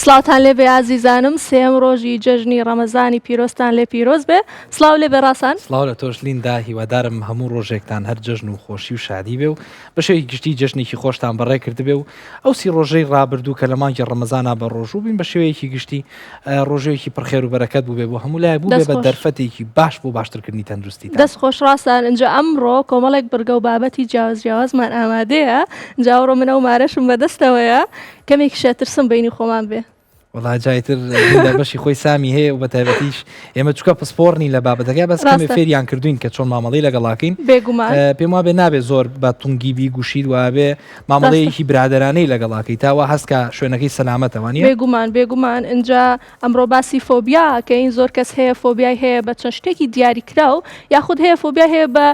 سڵاوتان لێبێ ئازیزانم سێیەم ڕۆژی جەژنی ڕەمەزانی پیرۆزتان لێ پیرۆز بێ سڵاو لێبێ ڕاسان. سڵاو لە تۆش لیندا هیوادارم هەموو ڕۆژێکتان هەر جەژن و خۆشی و شادی بێ و بە شێوەیەکی گشتی جەژنێکی خۆشتان بەڕێ کردبێ و ئەو سی ڕۆژەی ڕابردوو کە لە مانگی ڕەمەزانا بە ڕۆژوو بووین بە شێوەیەکی گشتی ڕۆژوویەکی پڕ خێر و بەرەکەت بووبێ بۆ هەموو لایەک بووبێ دەست بە خۆش. دەرفەتێکی باش بۆ باشترکردنی تەندروستیتان. دەست خۆش ڕاسان ئینجا ئەمڕۆ کۆمەڵێک بڕگە و بابەتی جیاواز جیاوازمان ئامادەیە ئینجا ئەوڕۆ من ئەو مارەشم بەدەستەوەیە کەمێکیش ئەترسم بەینی خۆمان بێ. وەڵا جا ئیتر لیندا بەشی خۆی سامی هەیە و بە تایبەتیش ئێمە چونکە پسپۆڕ نین لە بابەتەکە بەس کەمێ ڕاستە. فێریان کردوین کە چۆن مامەڵەی لەگەڵاکەین بێگومان. پێم وابێ نابێ زۆر بە تونگی بیگوشیت وابێ ڕاستە. مامەڵەیەکی برادەرانەی لەگەڵاکەی تا وا هەست کە شوێنەکەی سەلامەتە وانیە؟ بێگومان بێگومان ئینجا ئەمڕۆ باسی فۆبیا ئەکەین زۆر کەس هەیە فۆبیای هەیە بە چەند شتێکی دیاریکراو یاخود هەیە فۆبیای هەیە بە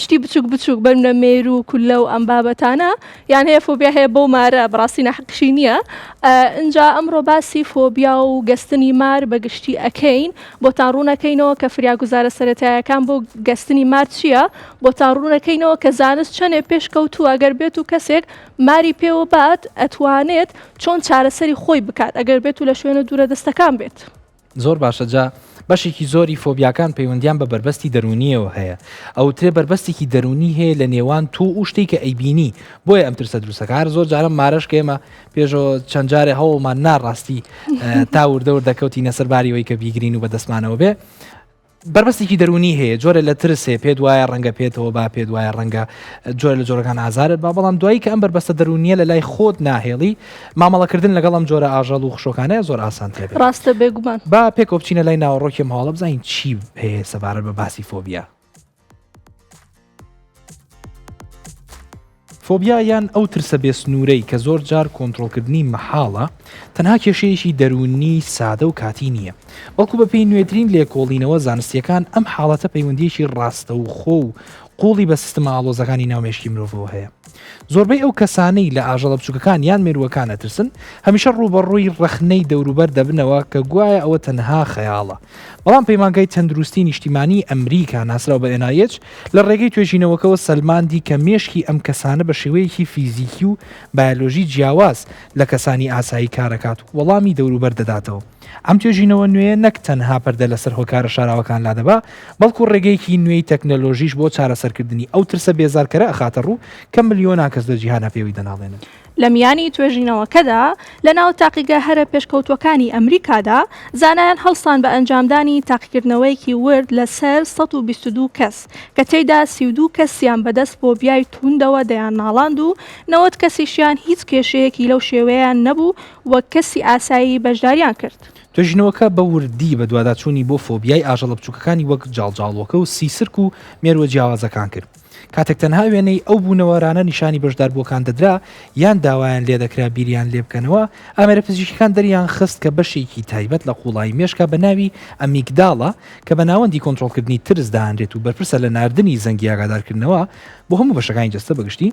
شتی بچوک بچوک بەرمنە مێرو و کوللە و ئەم بابەتانە یان هەیە فۆبیا هەیە بەو مارە بەڕاستی ناحەقیشی نییە ئینجا ئەمڕۆ باسی فۆبیا و گەستنی مار بە گشتی ئەکەین بۆتان ڕوونەکەینەوە کە فریاگوزارە سەرەتایەکان بۆ گەستنی مار چییە بۆتان ڕوونەکەینەوە کە زانست چەنێ پێشکەوتووە گەر بێت و کەسێک ماری پێوە بات ئەتوانێت چۆن چارەسەری خۆی بکات ئەگەر بێت و لە شوێنە دوورە دەستەکان بێت. زۆر باشە جا بەشێکی زۆری فۆبیاکان پەیوەندیان بە بەربەستی دەروونیەوە هەیە ئەوترێ بەربەستێکی دەروونی هەیە لە نێوان تۆ و شتێک کە ئەیبینی بۆیە ئەم ترسە دروستەکە هەر زۆر جارە مارەش کە ئێمە پێشەوە چەند جارێ هەوڵمان نا ڕاستی تا وردە وردە کەوتینە سەر باریەوەی کە بیگرین و بەدەستمانەوە بێ بەربەستێکی دەروونی هەیە، جۆرە لە ترس هەیە، پێت وایە ڕەنگە پێتەوە با، پێت وایە ڕەنگە جۆرە لە جۆرەکان ئازارت با، بەڵام دوایی کە ئەم بەربەستە دەروونییە لە لای خۆت ناهێڵی، مامەڵەکردن لەگەڵ ئەم جۆرە ئاژەڵ و خشۆکانە زۆر ئاسانتر ئەبێت. ڕاستە بێگومان. با پێکەوە بچینە لای ناوەڕۆکی ئەم هەواڵە بزانین چی هەیە سەبارەت بە باسی فۆبیا. فۆبیا یان ئەو ترسە بێسنوورەی کە زۆر جار کۆنترۆڵکردنی مەحاڵە، تەنها کێشەیەکی دەروونی سادە و کاتی نییە، بەڵکو بەپێی نوێترین لێکۆڵینەوە زانستییەکان ئەم حاڵەتە پەیوەندییەکی ڕاستەوخۆ و قووڵی بە سیستمە ئاڵۆزەکانی ناو مێشکی مرۆڤەوە هەیە. زۆربەی ئەو کەسانەی لە ئاژەڵە بچووکەکان یان مێرووەکان ئەترسن، هەمیشە ڕووبەڕووی ڕەخنەی دەوروبەر دەبنەوە کە گوایە ئەوە تەنها خەیاڵە. بەڵام پەیمانگای تەندروستی نیشتیمانیی ئەمریکا ناسراو بە NIH لە ڕێگەی توێژینەوەکەوە سەلماندی کە مێشکی ئەم کەسانە بە شێوەیەکی فیزیکی و بایۆلۆژی جیاواز لە کەسانی ئاسایی کارەکات و وەڵامی دەوروبەر دەداتەوە. ئەم توێژینەوە نوێیە نەک تەنها پەردە لەسەر هۆکارە شاراوەکان لادەبا، بەڵکو ڕێگەیەکی نوێی تەکنەلۆژیش بۆ چارەسەرکردنی ئەو ترسە بێزارکەرە ئەخاتە ڕوو کە ملیۆنان کەس لە جیهانا پێوەی دەناڵێنن. لە میانی توێژینەوەکەدا لە ناو تاقیگە هەرە پێشکەوتووەکانی ئەمریکادا، زانایان هەڵسان بە ئەنجامدانی تاقیکردنەوەیەکی ورد لە سەر 122 کەس، کە تێیدا 32 کەسیان بەدەست فۆبیای تووندەوە دەیانناڵاند و 90 کەسیشیان هیچ کێشەیەکی لەو شێوەیەیان نەبوو وەک کەسی ئاسایی بەشداریان کرد. توێژینەوەکە بە وردی بەدواداچوونی بۆ فۆبیای ئاژەڵە بچووکەکانی وەک جاڵجاڵۆکە و سیسرک و مێرووە جیاوازەکان کرد. کاتێک تەنها وێنەی ئەو بوونەوەرانە نیشانی بەشداربووەکان دەدرا یان داوایان لێدەکرا بیریان لێبکەنەوە، ئامێرە پزیشکیەکان دەریانخست کە بەشێکی تایبەت لە قووڵایی مێشکە بە ناوی ئەمیگداڵا کە بە ناوەندی کۆنترۆڵکردنی ترس دانرێت و بەرپرسە لە ناردنی زەنگی ئاگادارکردنەوە بۆ هەموو بەشەکانی جەستە بەگشتی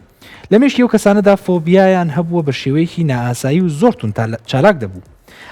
لە مێشکی ئەو کەسانەدا فۆبیایان هەبووە بە شێوەیەکی نائاسایی و زۆر توند چالاک دەبوو.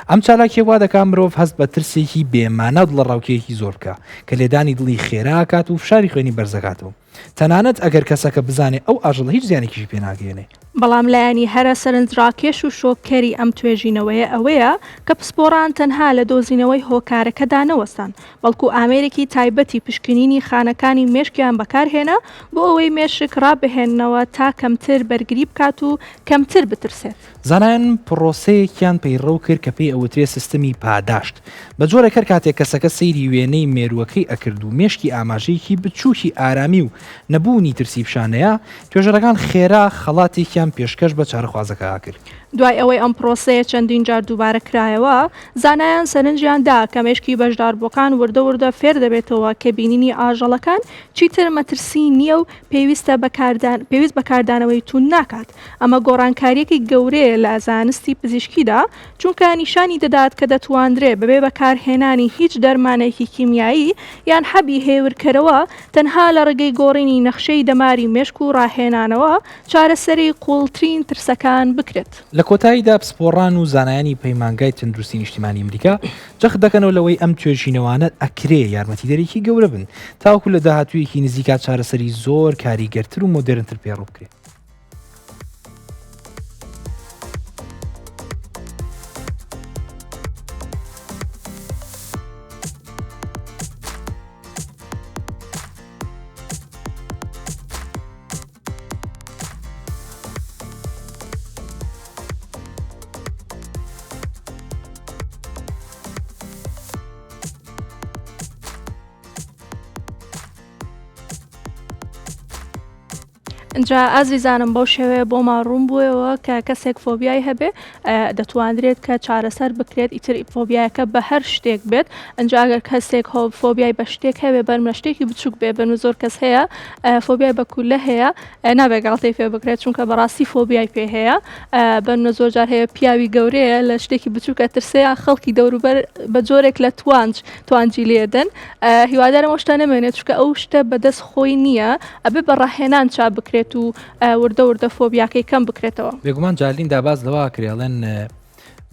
ئەم چالاکیە وا دەکا مرۆڤ هەست بە ترسێکی بێ مانا و دڵەڕاوکێیەکی زۆر بکا کە لێدانی دڵی خێرا ئەکات و فشاری خوێنی بەرز ئەکاتەوە تەنانەت ئەگەر کەسەکە بزانێ ئەو ئاژەڵە هیچ زیانێکیشی پێ ناگەیەنێ. بەڵام لایەنی هەرە سەرنجڕاکێش و شۆککەری ئەم توێژینەوەیە ئەوەیە کە پسپۆڕان تەنها لە دۆزینەوەی هۆکارەکەدا نەوەستان، بەڵکو ئامێرێکی تایبەتی پشکنینی خانەکانی مێشکیان بەکارهێنا بۆ ئەوەی مێشک ڕابهێننەوە تا کەمتر بەرگری بکات و کەمتر بترسێت. زانایان پڕۆسەیەکیان پەیڕەو کرد کە پێی ئەوترێ سیستمی پاداشت، بە جۆرێک هەر کاتێک کەسەکە سەیری وێنەی مێرووەکەی ئەکرد و مێشکی ئاماژەیەکی بچووکی ئارامی و نەبوونی ترسی پیشانەیا، توێژەرەکان خێرا خەڵاتێکیان پێشکەش بە چارەخوازەکە ئەکرد. دوای ئەوەی ئەم پڕۆسەیە چەندین جار دووبارە کرایەوە، زانایان سەرنجیان دا کە مێشکی بەشداربووەکان وردە وردە فێر دەبێتەوە کە بینینی ئاژەڵەکان چیتر مەترسی نییە و پێویستە پێویست بە کاردانەوەی توند ناکات. ئەمە گۆڕانکارییەکی گەورەیە لە زانستی پزیشکیدا، چونکە نیشانی دەدات کە دەتواندرێ بەبێ بەکارهێنانی هیچ دەرمانێکی کیمیایی یان حەبی هێورکەرەوە، تەنها لە ڕێگەی گۆڕینی نەخشەی دەماری مێشک و ڕاهێنانەوە، چارەسەری قووڵترین ترسەکان بکرێت. لە کۆتاییدا پسپۆڕان و زانایانی پەیمانگای تەندروستی نیشتیمانی ئەمریکا جەخت دەکەنەوە لەوەی ئەم توێژینەوانە ئەکرێ یارمەتیدەرێکی گەورە بن تاوەکو لە داهاتوویەکی نزیکا چارەسەری زۆر کاریگەرتر و مۆدێرنتر پەیڕەو بکرێت. ئینجا ئازیزانم بەو شێوەیە بۆمان ڕوون بوویەوە کە کەسێک فۆبیای هەبێ دەتواندرێت کە چارەسەر بکرێت ئیتر فۆبیایەکە بە هەر شتێک بێت ئەنجا ئەگەر کەسێک هۆ فۆبیای بە شتێک هەبێ بەرمە شتێکی بچوک بێ بەن زۆر کەس هەیە فۆبیای بە کولە هەیە نابێ گاڵتەی پێ بکرێت چونکە بەڕاستی فۆبیای پێ هەیە بەنمە زۆر جار هەیە پیاوی گەورەیە لە شتێکی بچووکە ترسەیە خەڵکی دەوروبەر بە جۆرێک لە توانج توانجی لێدەن هیوادارم ئەو شتە نەمێنێت چونکە ئەو شتە بەدەست خۆی نییە ئەبێ بە ڕاهێنان چا بکرێت و وردە وردە فۆبیاکەی کەم بکرێتەوە. بێگومان جا لیندا باس لەوە ئەکرێ ئەڵێن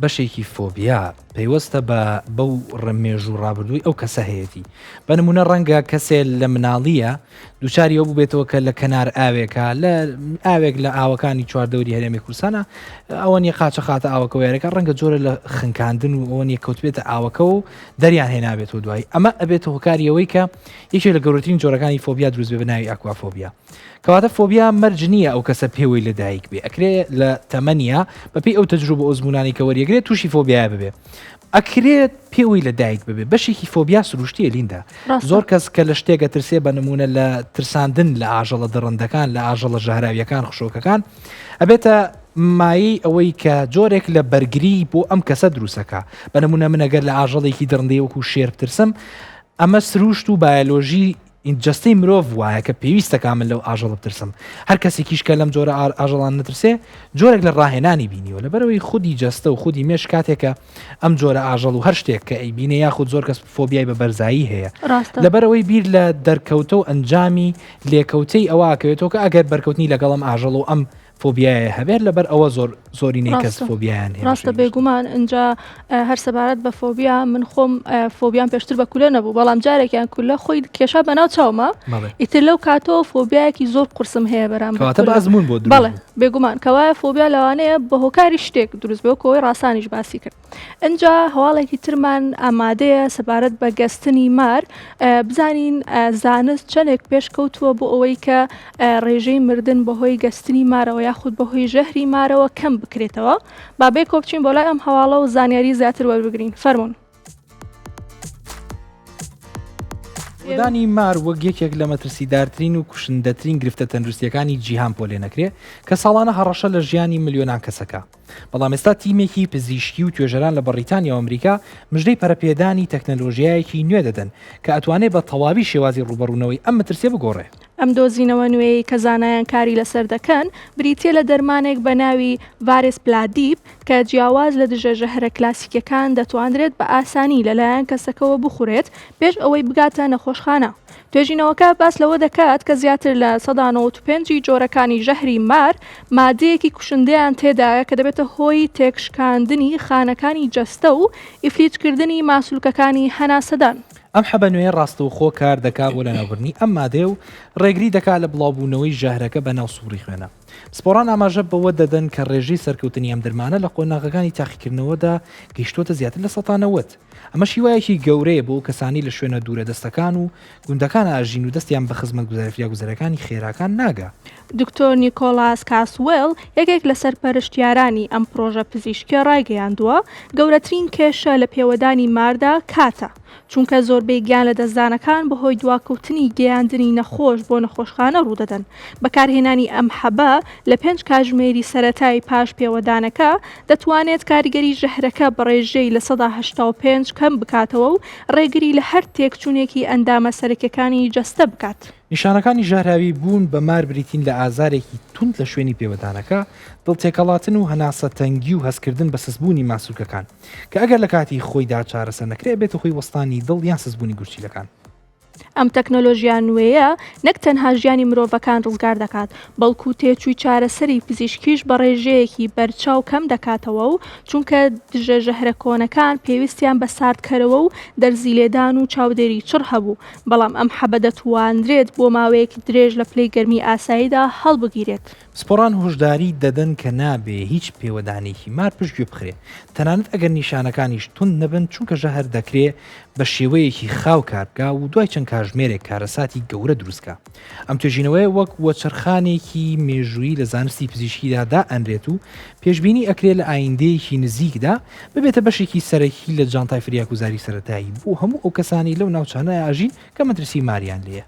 بەشێکی فۆبیا پەیوەستە بە بەو مێژوو ڕابردووی ئەو کەسە هەیەتی بە نمونە ڕەنگە کەسێ لە مناڵیە دووچاری ئەو ببێتەوە کە لە کەنار ئاوێکە لە ئاوێک لە ئاوەکانی چواردەوری هەرێمی کوردستانە ئەوە نیە قاچە خاتە ئاوەکە وێرەکە ڕەنگە جۆرە لە خنکاندن و ئەوە نیە کەوتبێتە ئاوەکە و دەریان هێنابێتەوە دوایی ئەمە ئەبێتە هۆکاری ئەوەی کە یەکێک لە گەورەترین جۆرەکانی فۆبیا دروست بێ بە ناوی ئاکوافۆبیا کەواتە فۆبیا مەرج نییە ئەو کەسە پێوەی لە دایک بێ ئەکرێ لە تەمەنیا بەپێی ئەو تەجروبە ئەزموونانەی کە وەریەگرێت تووشی فۆبیایە ببێ ئەکرێت پێوەی لە دایک ببێ بەشێکی فۆبیا سروشتیە لیندا زۆر کەس کە لە شتێکە ترسێ بە نمونە لە ترساندن لە ئاژەڵە دڕندەکان لە ئاژەڵە ژەهراویەکان خشۆکەکان ئەبێتە مایەی ئەوەی کە جۆرێک لە بەرگری بۆ ئەم کەسە دروستەکە بە نمونە من ئەگەر لە ئاژەڵێکی دڕندەی وەکو شێر بترسم ئەمە سروشت و بایۆلۆژی جەستەی مرۆڤ وایە کە پێویستەکا من لەو ئاژەڵە بترسم هەر کەسێکیش کە لەم جۆرە ئاژەڵان نەترسێ جۆرێک لە ڕاهێنانی بینیوە لەبەرەوەی خودی جەستە و خودی مێش کاتێکە ئەم جۆرە ئاژەڵ و هەر شتێک کە ئەیبینێ یاخود زۆر کەس فۆبیای بە بەرزایی هەیە لەبەرەوەی بیر لە دەرکەوتە و ئەنجامی لێکەوتەی ئەوە ئەکەوێتەوە کە ئەگەر بەرکەوتنی لەگەڵ ئەم ئاژەڵ و ئەم فۆبیایە هەبێت لەبەر ئەوە زۆر زۆرینەی کەس فۆبیایان هەیە. ڕاستە بێگومان ئینجا هەر سەبارەت بە فۆبیا من خۆم فۆبیام پێشتر بە کولە نەبوو بەڵام جارێکیان کولە خۆی کێشا بە ناو چاوما ئیتر لەو کاتەوە فۆبیایەکی زۆر قورسم هەیە بەرامبەر کەواتە بە ئەزموون بۆ دروست بەڵێ بێگومان کەوایە فۆبیا لەوانەیە بە هۆکاری شتێک دروست بێ کۆی ڕاسانیش باسی کرد ئینجا هەواڵێکی ترمان ئامادەیە سەبارەت بە گەستنی مار بزانین زانست چەندێک پێشکەوتووە بۆ ئەوەی کە ڕێژەی مردن بەهۆی گەستنی مارەوە یاخود بەهۆی ژەهری مارەوە کەم بکرێتەوە با بێکۆ بچین بۆ لای ئەم هەواڵە و زانیاری زیاتر وەربگرین فەرمونون. دانی مار وەک یەکێک لە مەترسیدارترین و کوشندەترین گرفتە تەندروستیەکانی جیهان پۆلێنەکرێ کە ساڵانە هەڕەشە لە ژیانی ملیۆنان کەسەکە. بەڵام ئێستا تیمێکی پزیشکی و توێژەران لە بەڕیتانیا و ئەمریکا مژدەی پەرەپێدانی تەکنەلۆژیایەکی نوێ دەدەن کە ئەتوانێ بە تەواوی شێوازی ڕووبەڕوونەوەی ئەم مەترسیە بگۆڕێ. ئەم دۆزینەوە نوێیەی کە زانایان کاری لەسەر دەکەن بریتییە لە دەرمانێک بە ناوی ڤارێسپلادیپ کە جیاواز لە دژە ژەهرە کلاسیکیەکان دەتوانرێت بە ئاسانی لەلایەن کەسەکەوە بخورێت پێش ئەوەی بگاتە نەخۆشخانە. توێژینەوەکە باس لەوە دەکات کە زیاتر لە 95% ی جۆرەکانی ژەهری مار مادەیەکی کوشندەیان تێدایە کە دەبێتە هۆی تێکشکاندنی خانەکانی جەستە و ئیفلیجکردنی ماسولکەکانی هەناسەدان. ئەم حەبە نوێیە ڕاستەوخۆ کار دەکات بۆ لەناوبردنی ئەم مادەیە و ڕێگری دەکات لە بڵاوبوونەوەی ژەهرەکە بە ناو سوڕی خوێنا. پسپۆڕان ئاماژە بەوە دەدەن کە ڕێژەی سەرکەوتنی ئەم دەرمانە لە قۆناغەکانی تاقیکردنەوەدا گەیشتووەتە زیاتر لە 90%. ئەمەش هیوایەکی گەورەیە بۆ ئەو کەسانەی لە شوێنە دوورە دەستەکان و گوندەکان ئاژین و دەستیان بە خزمەتگوزاریە فریاگوزاریەکانی خێراکان ناگا. دکتۆر نیکۆلاس کاسوێڵ، یەکێک لە سەرپەرشتیارانی ئەم پڕۆژە پزیشکیە ڕایگەیاندووە، گەورەترین کێشە لە پێوەدانی ماردا کاتە، چونکە زۆربەی گیانلەدەستدانەکان بەهۆی دواکەوتنی گەیاندنی نەخۆش بۆ نەخۆشخانە ڕوودەدەن. بەکارهێنانی ئەم حەبە لە پێنج کاژمێری سەرەتای پاش پێوەدانەکە، دەتوانێت کاریگەری ژەهرەکە بە ڕێژەی 85% کەم بکاتەوە و ڕێگری لە هەر تێکچوونێکی ئەندامە سەرەکیەکانی جەستە بکات. نیشانەکانی ژەهراوی بوون بە مار بریتین لە ئازارێکی توند لە شوێنی پێوەدانەکە، دڵتێکەڵاتن و هەناسەتەنگی و هەستکردن بە سستبوونی ماسولکەکان، کە ئەگەر لە کاتی خۆیدا چارەسەر نەکرێت ئەبێتە هۆی وەستانی دڵ یان سستبوونی گورچیلەکان. ئەم تەکنۆلۆژیا نوێیە نەک تەنها ژیانی مرۆڤەکان ڕزگار دەکات، بەڵکو تێچووی چارەسەری پزیشکیش بە ڕێژەیەکی بەرچاو کەم دەکاتەوە و چونکە دژە ژەهرە کۆنەکان پێویستیان بە ساردکەرەوە و دەرزیلێدان و چاودێری چڕ هەبوو، بەڵام ئەم حەبە دەتوانرێت بۆ ماوەیەکی درێژ لە پلەی گەرمی ئاساییدا هەڵبگیرێت. پسپۆڕان هۆشداری دەدەن کە نابێ هیچ پێوەدانێکی مار پشتگوێ بخرێ، تەنانەت ئەگەر نیشانەکانیش توند نەبن، چونکە ژەهر دەکرێ بە شێوەیەکی خاو کار بکا و دوای چەند کاژمێرێک کارەساتی گەورە دروست کا. ئەم توێژینەوەیە وەک وەچەرخانێکی مێژوویی لە زانستی پزیشکیدا دائەنرێت و پێشبینی ئەکرێ لە ئایندەیەکی نزیکدا ببێتە بەشێکی سەرەکی لە جانتای فریاگوزاری سەرەتایی بۆ هەموو ئەو کەسانەی لەو ناوچانە ئەژین کە مەترسی ماریان لێیە.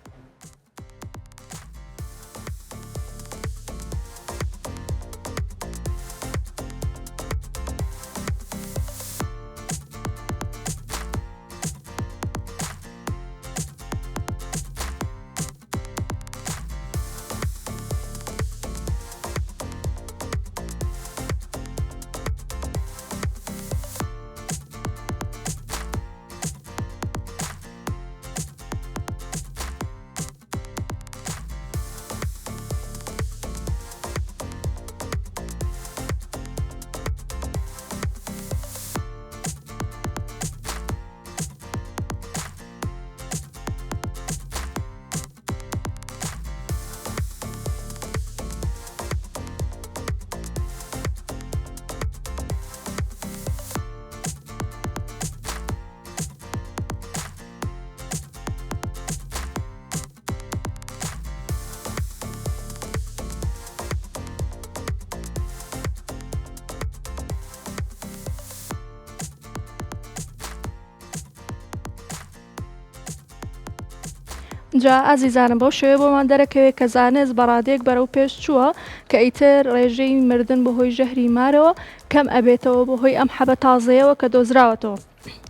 جا ئازیزانم بەو شێوەیە بۆمان دەرەکەوێت کە زانست بە ڕادەیەک بەرەو پێش چووە کە ئیتر ڕێژەی مردن بەهۆی ژەهری مارەوە کەم ئەبێتەوە بەهۆی ئەم حەبە تازەیەوە کە دۆزراوەتەوە.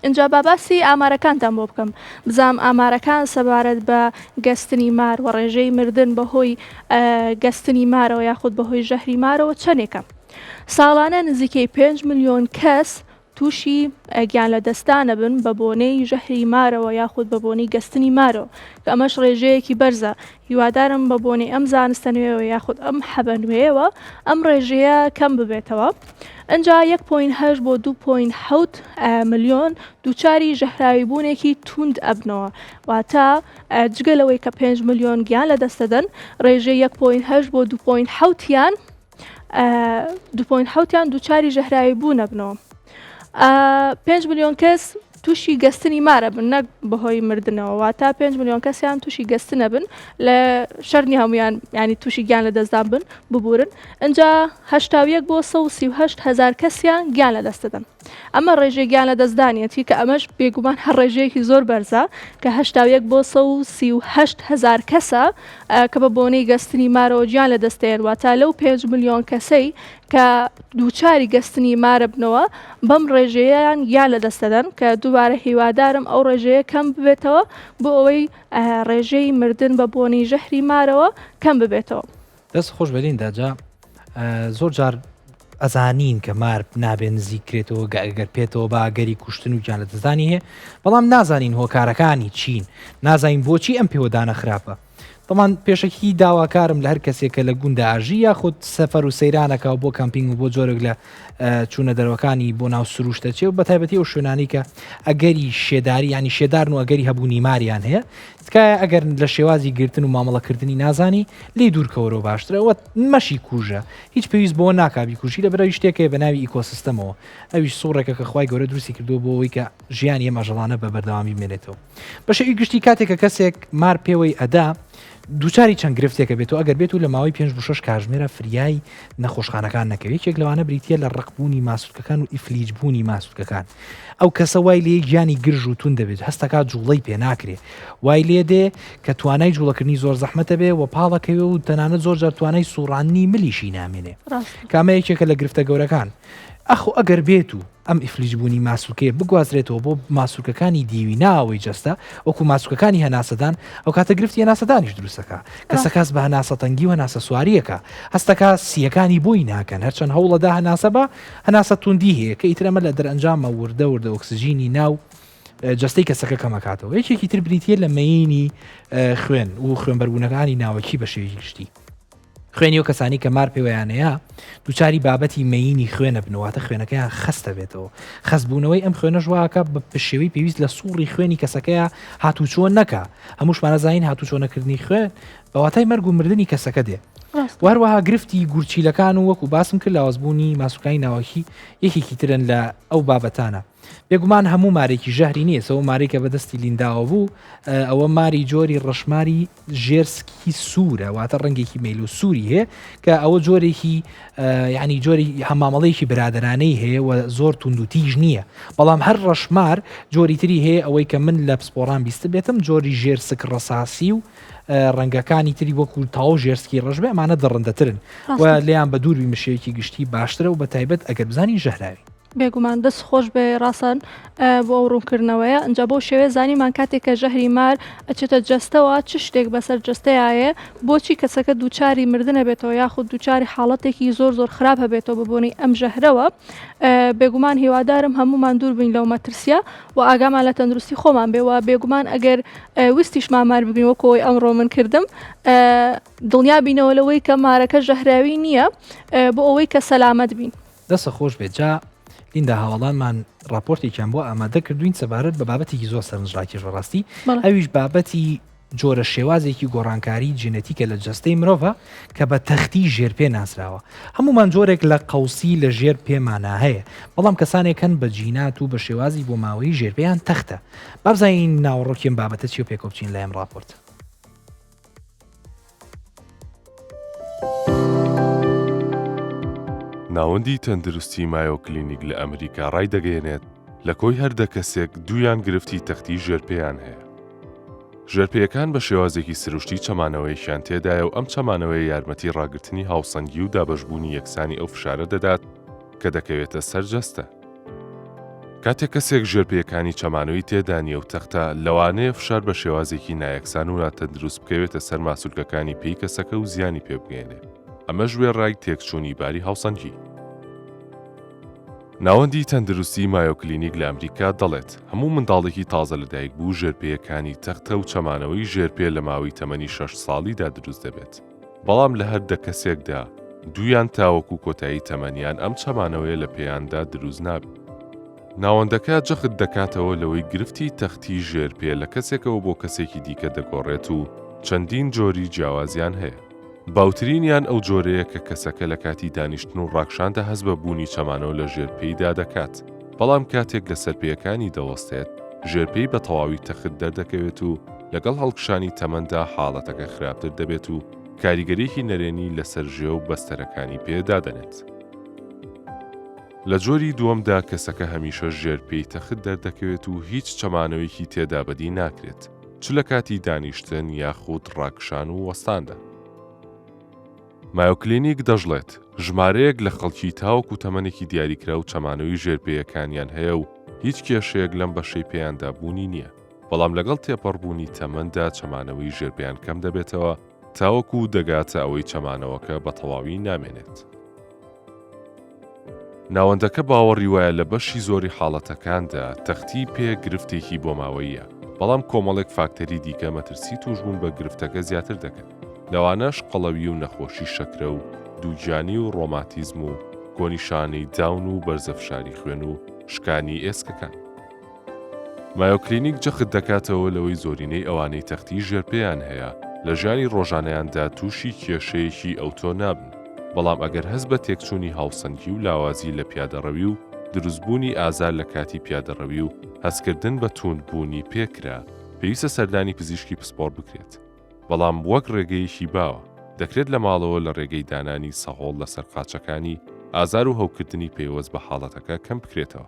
ئینجا با باسی ئامارەکانتان بۆ بکەم بزانم ئامارەکان سەبارەت بە گەستنی مار و ڕێژەی مردن بەهۆی گەستنی مارەوە یاخود بەهۆی ژەهری مارەوە چەندێکە. ساڵانە نزیکەی 5 ملیۆن کەس تووشی گیانلەدەستدانەبن بە بۆنەی ژەهری مارەوە یاخود بە بۆنەی گەستنی مارەوە کە ئەمەش ڕێژەیەکی بەرزە هیوادارم بە بۆنەی ئەم زانستە نوێیەوە یاخود ئەم حەبە نوێیەوە ئەم ڕێژەیە کەم ببێتەوە ئەجا 1.8 بۆ 2.7 ملیۆن دووچاری ژەهراوی بوونێکی توند ئەبنەوە واتە جگە لەوەی کە 5 ملیۆن گیان لە دەستەدەن ڕێژەی 1.8 بۆ 2.7 یان 2.7 یان دووچاری ژەهراوی بوون ئەبنەوە 5 ملیۆن کەس تووشی گەستنی مارە بن نەک بەهۆی مردنەوە واتا 5 ملیۆن کەسیان تووشی گەستنە بن لە شەرنی هەمویان ینی تووشی گیان لە دەستدان بن ببورن ئەجا 19 بۆ 1970 هزار کەسیان گیان لە دەست دەدەن ئەمە ڕێژەی گیان لەدەستدانیەتی کە ئەمەش بێگومان هەر ڕێژەیەکی زۆر بەرزە کە 81 بۆ 138 هزار کەسە کە بە بۆنەی گەستنی مارەوە گیان لەدەستێن واتە لەو 5 ملیۆن کەسەی کە دووچاری گەستنی مارە بنەوە بەم ڕێژەیەیان گیان لەدەست دەدەن کە دووبارە هیوادارم ئەو ڕێژەیە کەم ببێتەوە بۆ ئەوەی ڕێژەی مردن بە بۆنەی ژەهری مارەوە کەم ببێتەوە. دەست خۆش بێ لیندا جا زۆر جار ئەزانین کە مار نابێ نزیک کرێتەوە گەر پێتەوە با گەری کوشتن و گیان لەدەستدانی هەیە بەڵام نازانین هۆکارەکانی چین نازانین بۆچی ئەم پێوەدانە خراپە تەمان پێشەکی داواکارم لە هەر کەسێک کە لە گوندە ئاژی یاخود سەفەر و سەیرانەکە و بۆ کەمپینگ و بۆ جۆرێک لە چوونە دەرەوەکانی بۆ ناو سروشتە چێ و بە تایبەتی ئەو شوێنانی کە ئەگەری شێداری ینی شێدارن و ئەگەری هەبوونی ماریان هەیە تکایە ئەگەر لە شێوازی گرتن و مامەڵەکردنی نازانی لێی دوورکەوەرەوە باشترە وە مەشی کوژە هیچ پێویست بەوە ناکا بیکوژی لەبەرئەوەی شتێک هەیە بەناوی ئیکۆسیستەمەوە ئەویش سوڕێکە کە خوای گەورە دروستی کردووە بۆ ئەوەی کە ژیانی ئەم ئاژەڵانە بە بەردەوامی بمێنێتەوە بە شێوی گشتی کاتێک کە کەسێک مار پێوەی ئەدا دووچاری چەند گرفتێکە بێت و ئەگەر بێت و لە ماوەی پێنج بۆ شەش کاژمێرە فریای نەخۆشخانەکان نەکەوێت یەکێک لەوانە بریتییە لە ڕەقبوونی ماسولکەکان و ئیفلیجبوونی ماسولکەکان ئەو کەسە وای لێ گیانی گرژ و توند دەبێت هەستەکات جوڵەی پێ ناکرێ وای لێ دێ کە توانای جوڵەکردنی زۆر زەحمەتە بێ و پاڵەکەوێ و تەنانەت زۆر جار توانای سوڕاندنی ملیشی نامێنێ کامە یەکێکە لە گرفتە گەورەکان ئەخۆ ئەگەر بێت و ئەم ئیفلیجبوونی ماسولکەیە بگوازرێتەوە بۆ ماسولکەکانی دیوی ناوەوەی جەستە وەکو ماسولکەکانی هەناسەدان ئەوکاتە گرفتی هەناسەدانیش دروستەکە کەسەکە هەست بە هەناسەتەنگی و هەناسەسوارییەکە هەستەکە سییەکانی بۆی ناکەن هەرچەند هەوڵەدا هەناسە بە هەناسە توندی هەیە کە ئیتر ئەمە لە دەرئەنجامە وردە وردە ئۆکسجینی ناو جەستەی کەسەکە کەمەکاتەوە یەکێکی تر بریتە لە مەینی خوێن و خوێنبەربوونەکانی ناوەکی بە شێوەیەکی گشتی خوێنی و کەسانی کە مار پێوەیانەیە دووچاری بابەتی مەینی خوێنە بنەواتە خوێنەکەیان خەستە بێتەوە خەستبوونەوەی ئەم خوێنەش واکە بە پشێوی پێویست لە سوڕی خوێنی کەسەکەیە هاتوچۆ نەکا هەمووشمانە زانین هاتوچۆ نەکردنی خوێن بە واتای مەرگ و مردنی کەسەکە دێ وهروەها گرفتی گورچیلەکان و وەکو باسم کرد لاوازبوونی ماسوکانی ناوەکی یەکێکی ترن لە ئەو بابەتانە بێگومان هەموو مارێکی ژەهری نییە سەوە مارێکە بەدەستی لینداوە بوو ئەوە ماری جۆری ڕەشماری ژێر سکی سوورە واتە ڕەنگێکی مەیل و سووری هەیە کە ئەوە جۆرێکی یعنی جۆری هەمامەڵەیەکی برادرانەی هەیە و زۆر توند و تیژ نییە بەڵام هەر ڕەشمار جۆری تری هەیە ئەوەی کە من لە پسپۆران بیست بێتم جۆری ژێر سک ڕەساسی و ڕەنگەکانی تری وەکو تاو ژێرسکی ڕەش بێ ئەمانە دڕندەترن و لێیان بە دوور بی مشەیەکی گشتی باشترە و بە تایبەت ئەگەر بزانین ژەهراوی. بێگومان دەست خۆش بێ ڕاسان بۆ ئەو ڕوونکردنەوەیە ئەجا بۆ شێوێ زانیمان کاتێک کە ژەهری مار ئەچێتە جەستەوە چ شتێک بەسەر جەستەیایە بۆچی کەسەکە دووچاری مردنە بێتەوە یاخود دووچاری حاڵەتێکی زۆر زۆر خراپ هەبێتەوە بە بۆنەی ئەم ژەهرەوە بێگومان هیوادارم هەمومان دوور بین لەو مەترسیە و ئاگامان لە تەندروستی خۆمان بێ و بێگومان ئەگەر ویستیشمان مار بگرین وەکو ئەوەی ئەمڕۆ من کردم دڵنیا بینەوە لەوەی کە مارەکە ژەهراوی نییە بۆ ئەوەی کە سەلامەت بین. دەست خۆش بێت جا لیندا هاوەڵانمان ڕاپۆرتێکیان بۆ ئامادە کردوین سەبارەت بە بابەتێکی زۆر سەرنجڕاکێش بەڕاستی ئەویش بابەتی جۆرە شێوازێکی گۆڕانکاری جێنێتیکە لە جەستەی مرۆڤە کە بە تەختی ژێرپێ ناسراوە. هەموومان جۆرێک لە قەوسی لە ژێر پێمانا هەیە، بەڵام کەسانێک هەن بە جینات و بە شێوازی بۆماوەیی ژێرپێیان تەختە. با بزانین ناوەڕۆکی ئەم بابەتە چیە و پێکەوە بچین لای ئەم ڕاپۆرتە. ناوەندی تەندروستی مایۆ کلینیک لە ئەمریکا ڕایدەگەیەنێت، لە کۆی هەر دە کەسێک دوویان گرفتی تەختی ژێرپێیان هەیە. ژێرپێیەکان بە شێوازێکی سروشتی چەمانەوەیەکیان تێدایە و ئەم چەمانەوەیە یارمەتی ڕاگرتنی هاوسەنگی و دابەشبوونی یەکسانی ئەو فشارە دەدات کە دەکەوێتە سەر جەستە. کاتێک کەسێک ژێرپێیەکانی چەمانەوەی تێدا نییە و تەختە، لەوانەیە فشار بە شێوازێکی نایەکسان و ناتەندروست بکەوێتە سەر ماسولکەکانی پێی کەسەکە و زیانی پێ بگەیەنێ، ئەمەش وێڕای تێکچوونی باری هاوسەنگی. ناوەندی تەندروستی مایۆکلینیک لە ئەمریکا دەڵێت، هەموو منداڵێکی تازە لەدایکبوو ژێرپێیەکانی تەختە و چەمانەوەی ژێرپێ لە ماوەی تەمەنی شەش ساڵیدا دروست دەبێت، بەڵام لە هەر دە کەسێکدا دوویان تاوەکو کۆتایی تەمەنیان ئەم چەمانەوەیە لە پێیاندا دروست نابێت. ناوەندەکە جەخت دەکاتەوە لەوەی گرفتی تەختی ژێرپێ لە کەسێکەوە بۆ کەسێکی دیکە دەگۆڕێت و چەندین جۆری جیاوازیان هەیە. باوترینیان ئەو جۆرەیە کە کەسەکە لە کاتی دانیشتن و ڕاکشاندا هەست بە بوونی چەمانەوە لە ژێر پێیدا دەکات، بەڵام کاتێک لەسەر پێیەکانی دەوەستێت، ژێر پێی بە تەواوی تەخت دەردەکەوێت و لەگەڵ هەڵکشانی تەمەندا حاڵەتەکە خراپتر دەبێت و کاریگەریی نەرێنی لەسەر ژێ و بەستەرەکانی پێ دادەنێت. لە جۆری دووەمدا کەسەکە هەمیشە ژێر پێی تەخت دەردەکەوێت و هیچ چەمانەوەیەکی تێدا بەدی ناکرێت، چ لە کاتی دانیشتن یاخود ڕاکشان و وەستاندا. مایۆکلینیک دەشڵێت، ژمارەیەک لە خەڵکی تاوەکو تەمەنێکی دیاریکراو چەمانەوەی ژێر پێیەکانیان هەیە و هیچ کێشەیەک لەم بەشەی پێیاندا بوونی نییە، بەڵام لەگەڵ تێپەڕبوونی تەمەندا چەمانەوەی ژێر پێیان کەم دەبێتەوە تاوەکو دەگاتە ئەوەی چەمانەوەکە بە تەواوی نامێنێت. ناوەندەکە باوەڕی وایە لە بەشی زۆری حاڵەتەکاندا تەختی پێ گرفتێکی بۆماوەییە، بەڵام کۆمەڵێک فاکتەری دیکە مەترسی تووشبوون بە گرفتەکە زیاتر دەکەن، لەوانەش قەڵەوی و نەخۆشی شەکرە و دووگیانی و ڕۆماتیزم و کۆنیشانەی داون و بەرزەفشاری خوێن و شکانی ئێسکەکان. مایۆکلینیک جەخت دەکاتەوە لەوەی زۆرینەی ئەوانەی تەختی ژێرپێیان هەیە لە ژیانی ڕۆژانەیاندا تووشی کێشەیەکی ئەوتۆ نابن، بەڵام ئەگەر هەست بە تێکچوونی هاوسەنگی و لاوازی لە پیادەڕەوی و دروستبوونی ئازار لە کاتی پیادەڕەوی و هەستکردن بە تووندبوونی پێ کرا، پێویستە سەردانی پزیشکی پسپۆڕ بکرێت. بەڵام وەک ڕێگەیەکی باوە، دەکرێت لە ماڵەوە لە ڕێگەی دانانی سەهۆڵ لەسەر قاچەکانی، ئازار و هەوکردنی پەیوەست بە حاڵەتەکە کەم بکرێتەوە.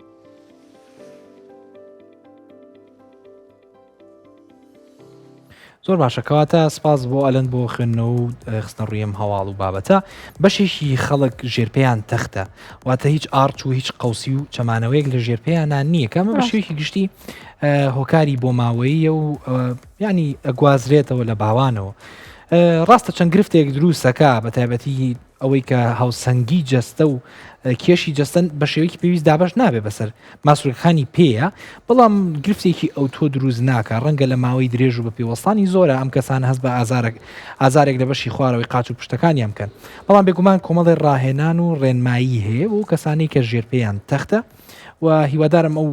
زۆر باشە کەواتە سپاس بۆ ئەلەند بۆ خوێندنەوە و خستنە ڕووی ئەم هەواڵ و بابەتە بەشێکی خەڵک ژێرپێیان تەختە واتە هیچ ئاڕچ و هیچ قەوسی و چەمانەوەیەک لە ژێرپێیانە نییە کە ئەمە بە شێوەیەکی گشتی هۆکاری بۆماوەییە و ینی ئەگوازرێتەوە لە باوانەوە ڕاستە چەند گرفتێک دروستەکە بە تایبەتی ئەوەی کە هاوسەنگی جەستە و کێشی جەستە بە شێوەیەکی پێویست دابەش نابێ بەسەر ماسولکەکانی پێیە، بەڵام گرفتێکی ئەوتۆ دروست ناکا، ڕەنگە لە ماوەی درێژ و بە پێوەستانی زۆرە ئەم کەسانە هەست بە ئازارێک ئازارێک لە بەشی خوارەوەی قاچ و پشتەکانیان بکەن، بەڵام بێگومان کۆمەڵێ ڕاهێنان و ڕێنمایی هەیە بۆ کەسانی کە ژێرپێیان تەختە و هیوادارم ئەو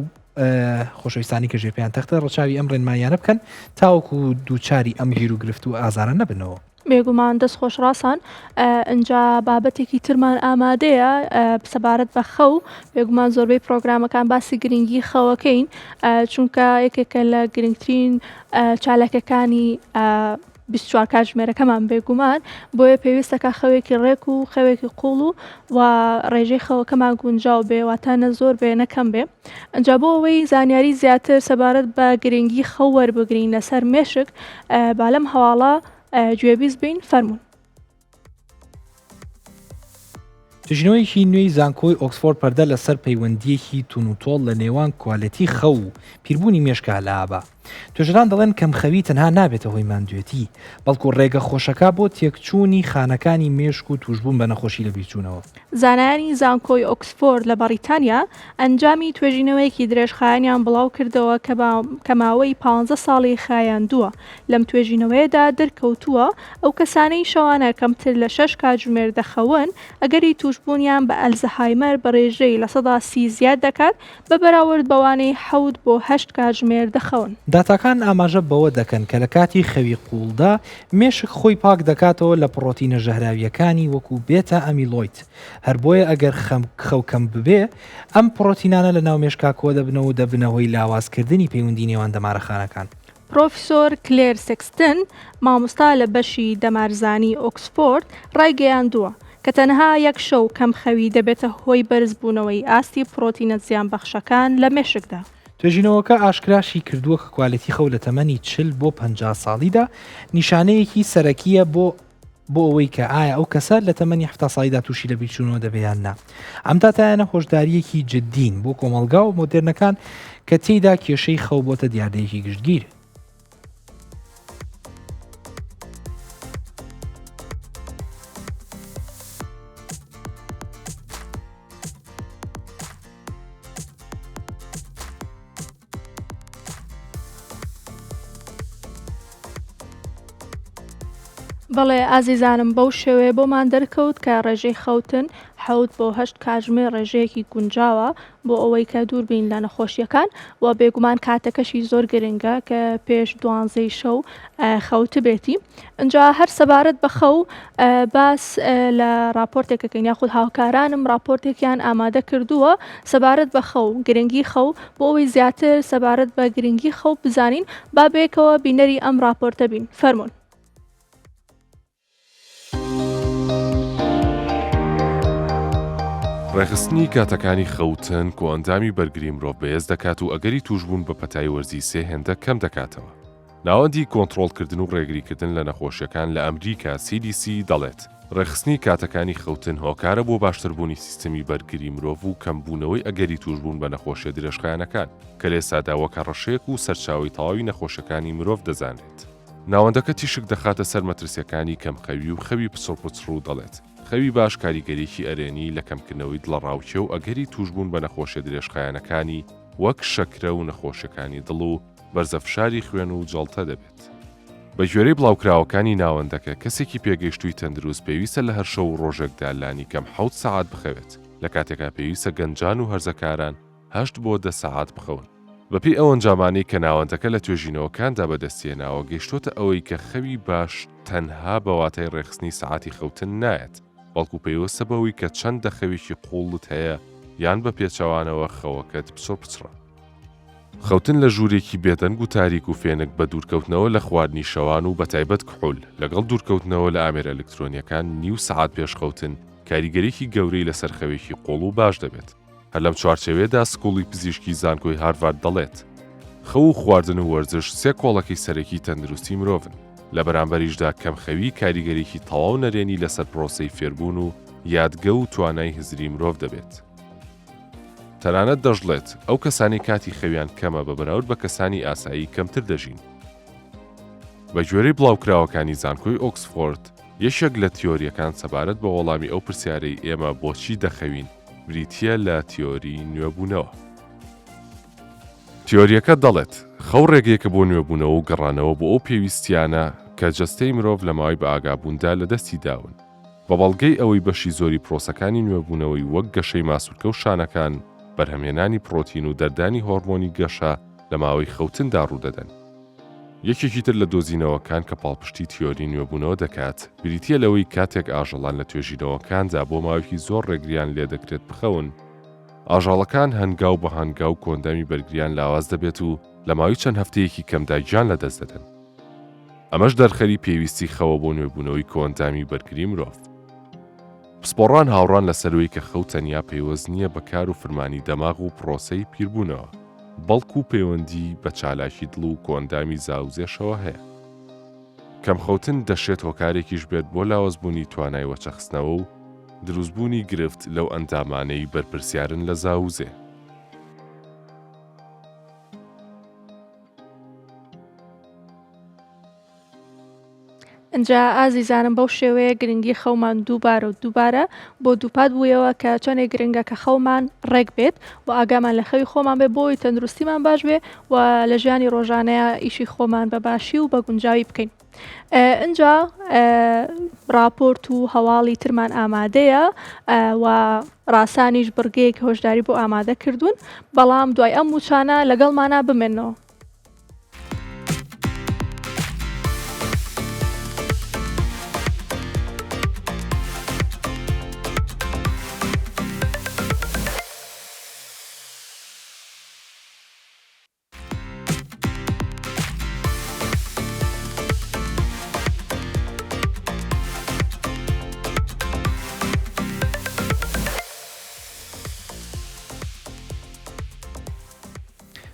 خۆشەویستانی کە ژێرپێیان تەختە ڕەچاوی ئەم ڕێنماییانە بکەن تاوەکو دووچاری ئەم گیروگرفت و ئازارە نەبنەوە. بێگومان دەست خۆش ڕاسان ئنجا بابەتێکی ترمان ئامادەیە سەبارەت بە خەو بێگومان زۆربەی پرۆگرامەکان باسی گرنگی خەوەکەین چونکە یەکێکە لە گرنگترین چالاکەکانی 24 کاتژمێرەکەمان بێگومان بۆیە پێویستەکە خەوێکی ڕێک و خەوێکی قوڵ و و ڕێژەی خەوەکەمان گونجاو بێ واتە نە زۆر بێ نەکەم بێ ئەجا بۆ ئەوەی زانیاری زیاتر سەبارەت بە گرنگی خەو وەربگرین لەسەر مێشک با لەم هەواڵە گوێبیست بین فەرموون. توێژینەوەیەکی نوێی زانکۆی ئۆکسفۆرد پەردە لەسەر پەیوەندییەکی تونوتۆڵ لە نێوان کوالێتی خەو و پیربوونی مێشکا لابا. توێژەران دەڵێن کەمخەوی تەنها نابێتە هۆی ماندوێتی، بەڵکو ڕێگە خۆشەکە بۆ تێکچوونی خانەکانی مێشک و تووشبوون بە نەخۆشی لەبیرچوونەوە. زانایانی زانکۆی ئۆکسفۆرد لە بەڕیتانیا ئەنجامی توێژینەوەیەکی درێژخایەنیان بڵاوکردەوە کە ماوەی پانزە ساڵی خایاندووە، لەم توێژینەوەیەدا دەرکەوتووە ئەو کەسانەی شەوانە کەمتر لە شەش کاتژمێر دەخەون ئەگەری تووشبوونیان بە ئەلزەهایمەر بە رێژەی 30% زیاد دەکات بە بەراورد بەوانەی حەوت بۆ هەشت کاتژمێر دەخەون. داتاکان ئاماژە بەوە دەکەن کە لە کاتی خەوی قووڵدا مێشک خۆی پاک دەکاتەوە لە پڕۆتینە ژەهراوییەکانی وەکو بێتا ئەمیلۆید، هەر بۆیە ئەگەر خەو کەم ببێ ئەم پڕۆتینانە لە ناو مێشکا کۆدەبنەوە و دەبنە هۆی لاوازکردنی پەیوەندی نێوان دەمارەخانەکان. پرۆفیسۆر کلێر سێکستن، مامۆستا لە بەشی دەمارزانی ئۆکسفۆرد ڕایگەیاندووە، کە تەنها یەک شەو کەمخەوی دەبێتە هۆی بەرزبوونەوەی ئاستی پڕۆتینە زیانبەخشەکان لە مێشکدا. توێژینەوەکە ئاشکراشی کردووە کە کوالێتی خەو لە تەمەنی 40 بۆ 50 ساڵیدا نیشانەیەکی سەرەکییە بۆ بۆ ئەوەی کە ئایا ئەو کەسە لە تەمەنی 70 ساڵیدا تووشی لەبیرچوونەوە دەبێ یان نا. ئەم داتایانە هۆشدارییەکی جددین بۆ کۆمەڵگا و مۆدێرنەکان کە تێیدا کێشەی خەو بۆتە دیاردەیەکی گشتگیر. بەڵێ ئازیزانم بەو شێوەیە بۆمان دەرکەوت کە ڕێژەی خەوتن حەوت بۆ هەشت کاتژمێر ڕێژەیەکی گونجاوە بۆ ئەوەی کە دوور بین لە نەخۆشیەکان و بێگومان کاتەکەشی زۆر گرنگە کە پێش دوانزەی شەو خەوتبێتی ئینجا هەر سەبارەت بە خەو باس لە راپۆرتێکەکەین یاخود هاوکارانم راپۆرتێکیان ئامادە کردووە سەبارەت بە خەو گرنگی خەو بۆ ئەوەی زیاتر سەبارەت بە گرنگی خەو بزانین با بەیەکەوە بینەری ئەم راپۆرتە بین فەرمونون. ڕێکخستنی کاتەکانی خەوتن کۆئەندامی بەرگری مرۆڤ بەهێز دەکات و ئەگەری تووشبوون بە پەتای وەرزی سێ هێندە کەم دەکاتەوە. ناوەندی کۆنتڕۆڵکردن و ڕێگریکردن لە نەخۆشیەکان لە ئەمریکا، CDC، دەڵێت، ڕێکخستنی کاتەکانی خەوتن هۆکارە بۆ باشتربوونی سیستمی بەرگری مرۆڤ و کەمبوونەوەی ئەگەری تووشبوون بە نەخۆشیە درێژخایەنەکان، کە لە ئێستادا وەک هەڕەشەیەک و سەرچاوەی تەواوی نەخۆشیەکانی مرۆڤ دەزانرێت. ناوەندەکە تیشک دەخاتە سەر مەترسیەکانی کەمخەوی و خەوی پچڕپچڕ و دەڵێت، خەوی باش کاریگەریی ئەرێنی لە کەمکردنەوەی دڵەڕاوکێ و ئەگەری تووشبوون بە نەخۆشیە درێژخایەنەکانی وەک شەکرە و نەخۆشیەکانی دڵ و بەرزە فشاری خوێن و جەڵتە دەبێت. بەگوێرەی بڵاوکراوەکانی ناوەندەکە، کەسێکی پێگەیشتووی تەندروست پێویستە لە هەر شەو و ڕۆژێکدا لانیکەم حەوت سەعات بخەوێت، لە کاتێکا پێویستە گەنجان و هەرزەکاران هەشت بۆ دە سەعات بخەون. بەپێی ئەو ئەنجامانەی کە ناوەندەکە لە توێژینەوەکاندا بەدەستیهێناوە، گەیشتۆتە ئەوەی کە خەوی باش تەنها بە واتای ڕێکخستنی سەعاتی خەوتن نایەت، بەڵکو پەیوەستە بەوەی کە چەندە خەوێکی قووڵت هەیە یان بە پێچەوانەوە خەوەکەت پچڕپچڕە. خەوتن لە ژوورێکی بێدەنگ و تاریک و فێنک بە دوورکەوتنەوە لە خواردنی شەوان و بەتایبەت کحول، لەگەڵ دوورکەوتنەوە لە ئامێرە ئەلکترۆنییەکان نیو سەعات پێش خەوتن، کاریگەریی گەورەی لەسەر خەوێکی قووڵ و باش دەبێت. هەر لەم چوارچێوەیەدا سکوڵی پزیشکی زانکۆی هارڤارد دەڵێت، خەو و خواردن و وەرزش سێ کۆڵەکەی سەرەکی تەندروستی مرۆڤن، لە بەرامبەریشدا کەمخەوی کاریگەریی تەواو نەرێنی لەسەر پرۆسەی فێربوون و یادگە و توانای هزری مرۆڤ دەبێت. تەنانەت دەشڵێت، ئەو کەسانەی کاتی خەویان کەمە بە بەراورد بە کەسانی ئاسایی کەمتر دەژین. بە گوێرەی بڵاوکراوەکانی زانکۆی ئۆکسفۆرد، یەکێک لە تیۆرییەکان سەبارەت بە وەڵامی ئەو پرسیارەی ئێمە بۆچی دەخەوین بریتییە لە تیۆری نوێبوونەوە. تیۆرییەکە دەڵێت، خەو ڕێگەیەکە بۆ نوێبوونەوە و گەڕانەوە بۆ ئەو پێویستییانە کە جەستەی مرۆڤ لە ماوەی بەئاگابووندا لەدەستی داون. بە بەڵگەی ئەوەی بەشی زۆری پرۆسەکانی نوێبوونەوەی وەک گەشەی ماسولکە و شانەکان، بەرهەمهێنانی پرۆتین و دەردانی هۆرمۆنی گەشە لە ماوەی خەوتندا ڕوودەدەن. یەکێکی تر لە دۆزینەوەکان کە پاڵپشتی تیۆری نوێبوونەوە دەکات، بریتییە لەوەی کاتێک ئاژەڵان لە توێژینەوەکاندا بۆ ماوەیەکی زۆر ڕێگریان لێدەکرێت بخەون، ئاژەڵەکان هەنگاو بە هەنگاو کۆئەندامی بەرگریان لاواز دەبێت و لە ماوەی چەند هەفتەیەکی کەمدا گیان لەدەست دەدەن. ئەمەش دەرخەری پێویستی خەوە بۆ نوێبوونەوەی کۆئەندامی بەرگری مرۆڤ. پسپۆڕان هاوڕان لەسەر وەی کە خەو تەنیا پەیوەست نییە بە کار و فرمانی دەماغ و پڕۆسەی پیربوونەوە، بەڵکو پەیوەندی بە چالاکی دڵ و کۆئەندامی زاوزێشەوە هەیە. کەمخەوتن دەشێت هۆکارێکیش بێت بۆ لاوازبوونی توانای وەچەخستنەوە و دروستبوونی گرفت لەو ئەندامانەی بەرپرسیارن لە زاوزێ. ئینجا ئازیزانم بەو شێوەیە گرنگی خەومان دووبارە و دووبارە بۆ دووپات بوویەوە کە چەندێک گرنگە کە خەومان ڕێک بێت و ئاگامان لە خەوی خۆمان بێ بۆی تەندروستیمان باش بێ و لە ژیانی ڕۆژانەیە ئیشی خۆمان بە باشی و بە گونجاوی بکەین. ئینجا ڕاپۆرت و هەواڵی ترمان ئامادەیە و ڕاسانیش بڕگەیەک هۆشداری بۆ ئامادە کردوون بەڵام دوای ئەم موچانە لەگەڵمانە بمێنەوە.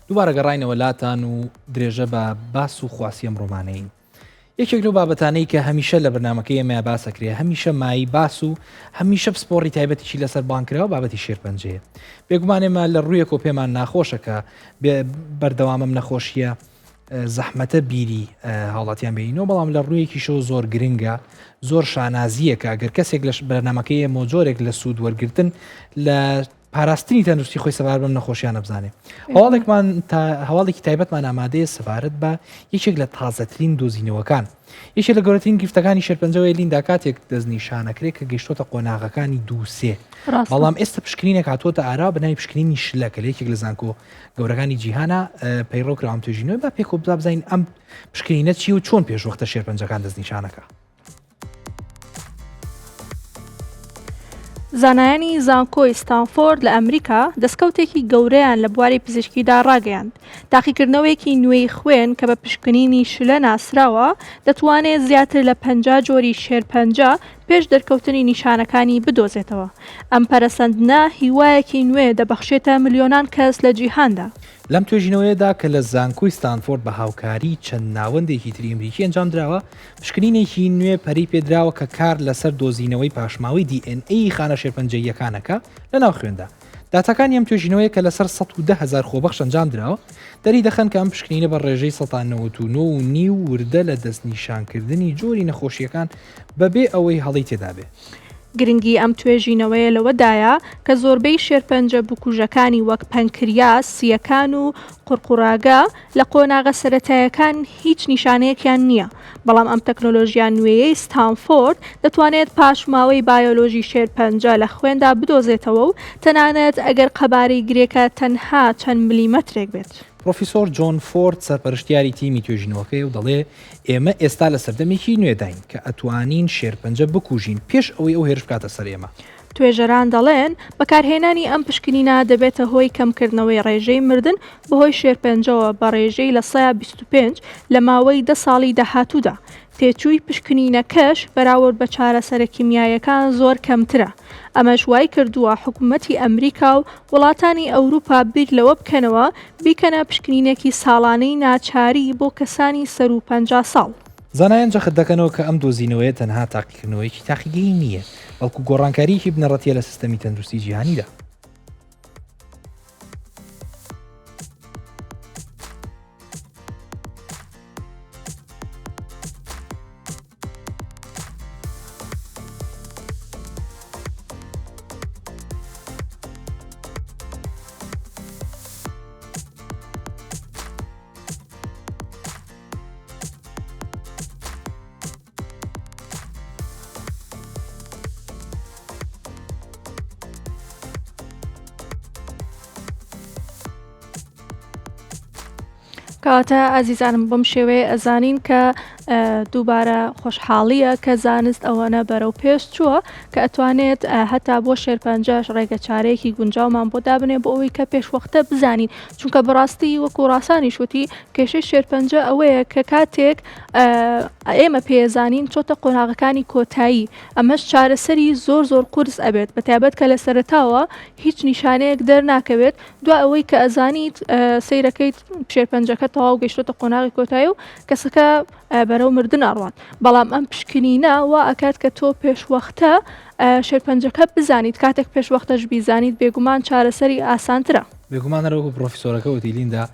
دووبارە گەڕاینەوە لاتان و درێژە بە باس و خواسی ئەمڕۆمانەین. یەکێک لەو بابەتانەی کە هەمیشە لە بەرنامەکەی ئێمەیا باس ئەکرێ، هەمیشە مایەی باس و هەمیشە پسپۆڕی تایبەتیشی لەسەر بانگ کراوە بابەتی شێرپەنجەیە. بێگومان ئێمە لە ڕوویەکەوە پێمان ناخۆشە کە بەردەوام ئەم نەخۆشییە زەحمەتە بیری هاوڵاتیان بێنینەوە، بەڵام لە ڕوویەکیشەوە زۆر گرنگە، زۆر شانازییە کە ئەگەر کەسێک لە بەرنامەکەی ئێمەوە جۆرێک لە سوود وەرگرتن لە پاراستنی تەندروستی خۆی سەبارەت بەم نەخۆشیانە بزانێ. هەواڵێکمان تا هەواڵێکی تایبەتمان ئامادەیە سەبارەت بە یەکێک لە تازەترین دۆزینەوەکان. یەکێک لە گەورەترین گرفتەکانی شێرپەنجەوەی لیندا کاتێک دەستنیشانەکرێت کە گەیشتۆتە قۆناغەکانی دووسێ. بەڵام ئێستا پشکنینێک هاتووەتە ئارا بە ناوی پشکنینی شلە کە لە یەکێک لە زانکۆ گەورەکانی جیهانە پەیڕەو کراوە ئەم توێژینەوە با پێکەوە بزا بزانین ئەم پشکنینە چی و چۆن پێشوەختە شێرپەنجەکان دەستنیشانەکە. زانایانی زانکۆی ستانفۆرد لە ئەمریکا دەستکەوتێکی گەورەیان لە بواری پزیشکیدا ڕاگەیاند، تاقیکردنەوەیەکی نوێی خوێن کە بە پشکنینی شلە ناسراوە، دەتوانێت زیاتر لە 50 جۆری شێرپەنجە پێش دەرکەوتنی نیشانەکانی بدۆزێتەوە. ئەم پەرەسەندنە هیوایەکی نوێ دەبەخشێتە ملیۆنان کەس لە جیهاندا. لەم توێژینەوەیەدا کە لە زانکۆی ستانفۆرد بە هاوکاری چەند ناوەندێکی تری ئەمریکی ئەنجامدراوە، پشکنینێکی نوێ پەرەی پێدراوە کە کار لەسەر دۆزینەوەی پاشماوەی دی ئێن ئەی خانە شێرپەنجەییەکانەکە لەناو خوێندا. داتاکانی ئەم توێژینەوەیە کە لەسەر 110 هەزار خۆبەخش ئەنجامدراوە، دەریدەخەن کە ئەم پشکنینە بە ڕێژەی 99 و نیو وردە لە دەستنیشانکردنی جۆری نەخۆشییەکان بەبێ ئەوەی هەڵەی تێدابێ. گرنگی ئەم توێژینەوەیە لەوەدایە کە زۆربەی شێرپەنجە بکوژەکانی وەک پەنکریاس، سییەکان و قوڕقوڕاگە لە قۆناغە سەرەتایەکان هیچ نیشانەیەکیان نییە، بەڵام ئەم تەکنۆلۆژیا نوێیەی ستانفۆرد دەتوانێت پاشماوەی بایۆلۆژی شێرپەنجە لە خوێندا بدۆزێتەوە و تەنانەت ئەگەر قەبارەی گرێکە تەنها چەند ملیمەترێک بێت. پرۆفیسۆر جۆن فۆرد سەرپەرشتیاری تیمی توێژینەوەکەیە و دەڵێ، ئێمە ئێستا لە سەردەمێکی نوێداین کە ئەتوانین شێرپەنجە بکوژین پێش ئەوەی ئەو هێرش بکاتە سەر ئێمە. توێژەران دەڵێن، بەکارهێنانی ئەم پشکنینە دەبێتە هۆی کەمکردنەوەی ڕێژەی مردن بەهۆی شێرپەنجەوە بە ڕێژەی 25% لە ماوەی دە ساڵی داهاتوودا، تێچووی پشکنینەکەش بەراورد بە چارەسەرە کیمیاییەکان زۆر کەمترە، ئەمەش وایکردووە حکومەتی ئەمریکا و وڵاتانی ئەوروپا بیر لەوە بکەنەوە بیکەنە پشکنینێکی ساڵانەی ناچاری بۆ کەسانی سەروو 50 ساڵ. زانایان جەخت دەکەنەوە کە ئەم دۆزینەوەیە تەنها تاقیکردنەوەیەکی تاقیگەیی نییە، بەڵکو گۆڕانکارییەکی بنەڕەتییە لە سیستەمی تەندروستی جیهانیدا. کەواتە ئازیزانم بەم شێوەیە ئەزانین کە دووبارە خۆشحاڵیە کە زانست ئەوەنە بەرەو پێش چووە کە ئەتوانێت هەتا بۆ شێرپەنجەش ڕێگە چارەیەکی گونجاومان بۆ دابنێ بۆ ئەوەی کە پێشوەختە بزانین چونکە بەڕاستی وەکو ڕاسانی شوتی کێشەی شێرپەنجە ئەوەیە کە کاتێک ئێمە پێزانین چۆتە قۆناغەکانی کۆتایی ئەمەش چارەسەری زۆر زۆر قورس ئەبێت بە تایبەت کە لە سەرەتاوە هیچ نیشانەیەک دەرناکەوێت دوای ئەوەی کە ئەزانیت سەیرەکەیت شێرپەنجەکە تەواو گەیشتۆتە قۆناغی کۆتایی و کەسەکە بەرەو مردن ئەڕوات بەڵام ئەم پشکنینە وا ئەکات کە تۆ پێشوەختە شێرپەنجەکە بزانیت کاتێک پێشوەختەش بیزانیت بێگومان چارەسەری ئاسانترە. بێگومان هەر وەکو پرۆفیسۆرەکە وتی لیندا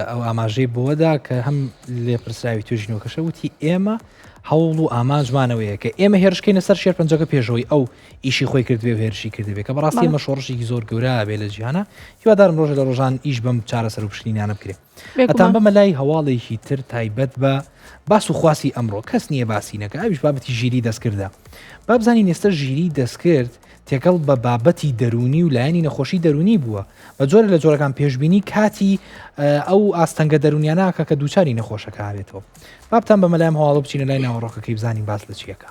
ئەو ئاماژەی بەوەدا کە هەم لێپرسراوی توێژینەوەکەشە وتی ئێمە هەوڵ و ئامانجمانەوەیە کە ئێمە هێرشکەینە سەر شێرپەنجەکە پێشەوەی ئەو ئیشی خۆی کردبێ و هێرشی کردبێ کە بەڕاستی ئەمە شۆڕشێکی زۆر گەورە بێ لە جیهانە هیوادارم ڕۆژە لە ڕۆژان ئیش بەم چارەسەر و پشکنینانە بکرێ ئەتان بەمە لای هەواڵێکی تر تایبەت بە باس و خواسی ئەمڕۆ کەس نییە باسی نەکە ئەویش بابەتی ژیری دەستکردە با بزانین ئێستا ژیری دەستکرد تێکەڵ بە بابەتی دەروونی و لایەنی نەخۆشی دەروونی بووە بە جۆرە لە جۆرەکان پێشبینی کاتی ئەو ئاستەنگە دەروونیانە کە دووچاری نەخۆشەکە هاوێتەوە بابتان بەمە لایم هەواڵە بچینە لای ناوەڕۆکەکەی بزانین باس لە چیەکە.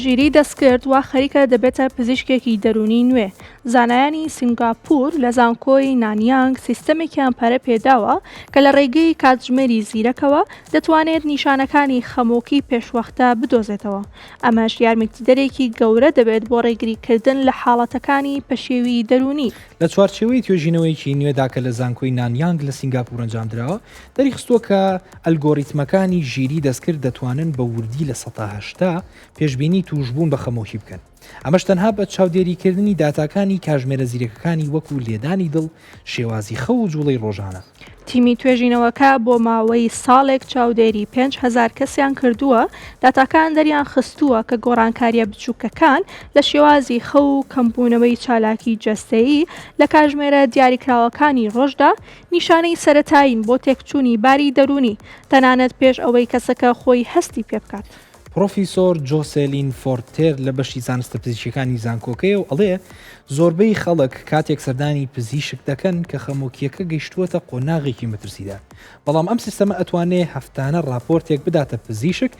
ژیریی دەستکرد وا خەریکە دەبێتە پزیشکێکی دەروونی نوێ. زانایانی سینگاپوور لە زانکۆی نانیانگ سیستەمێکیان پەرە پێداوە کە لە ڕێگەی کاتژمێری زیرەکەوە دەتوانێت نیشانەکانی خەمۆکی پێشوەختە بدۆزێتەوە. ئەمەش یارمەتیدەرێکی گەورە دەبێت بۆ ڕێگریکردن لە حاڵەتەکانی پەشێویی دەروونی. لە چوارچێوەی توێژینەوەیەکی نوێدا کە لە زانکۆی نانیانگ لە سینگاپوور ئەنجامدراوە، دەریخستووە کە ئەلگۆریتمەکانی ژیری دەستکرد دەتوانن بە وردی 80% پێشبینی تووشبوون بە خەمۆکی بکەن، ئەمەش تەنها بە چاودێریکردنی داتاکانی کاژمێرە زیرەکەکانی وەکو لێدانی دڵ، شێوازی خەو و جوڵەی ڕۆژانە. تیمی توێژینەوەکە بۆ ماوەی ساڵێک چاودێری 5000 کەسیان کردووە، داتاکان دەریانخستووە کە گۆڕانکارییە بچووکەکان لە شێوازی خەو و کەمبوونەوەی چالاکی جەستەیی لە کاژمێرە دیاریکراوەکانی ڕۆژدا نیشانەی سەرەتایین بۆ تێکچوونی باری دەروونی، تەنانەت پێش ئەوەی کەسەکە خۆی هەستی پێبکات. پڕۆفیسۆر جۆسێلین فۆرتێر لە بەشی زانستە پزیشکیەکانی زانکۆکەیە و ئەڵێ، زۆربەی خەڵک کاتێک سەردانی پزیشک دەکەن کە خەمۆکییەکە گەیشتووەتە قۆناغێکی مەترسیدار، بەڵام ئەم سیستەمە ئەتوانێ هەفتانە ڕاپۆرتێک بداتە پزیشک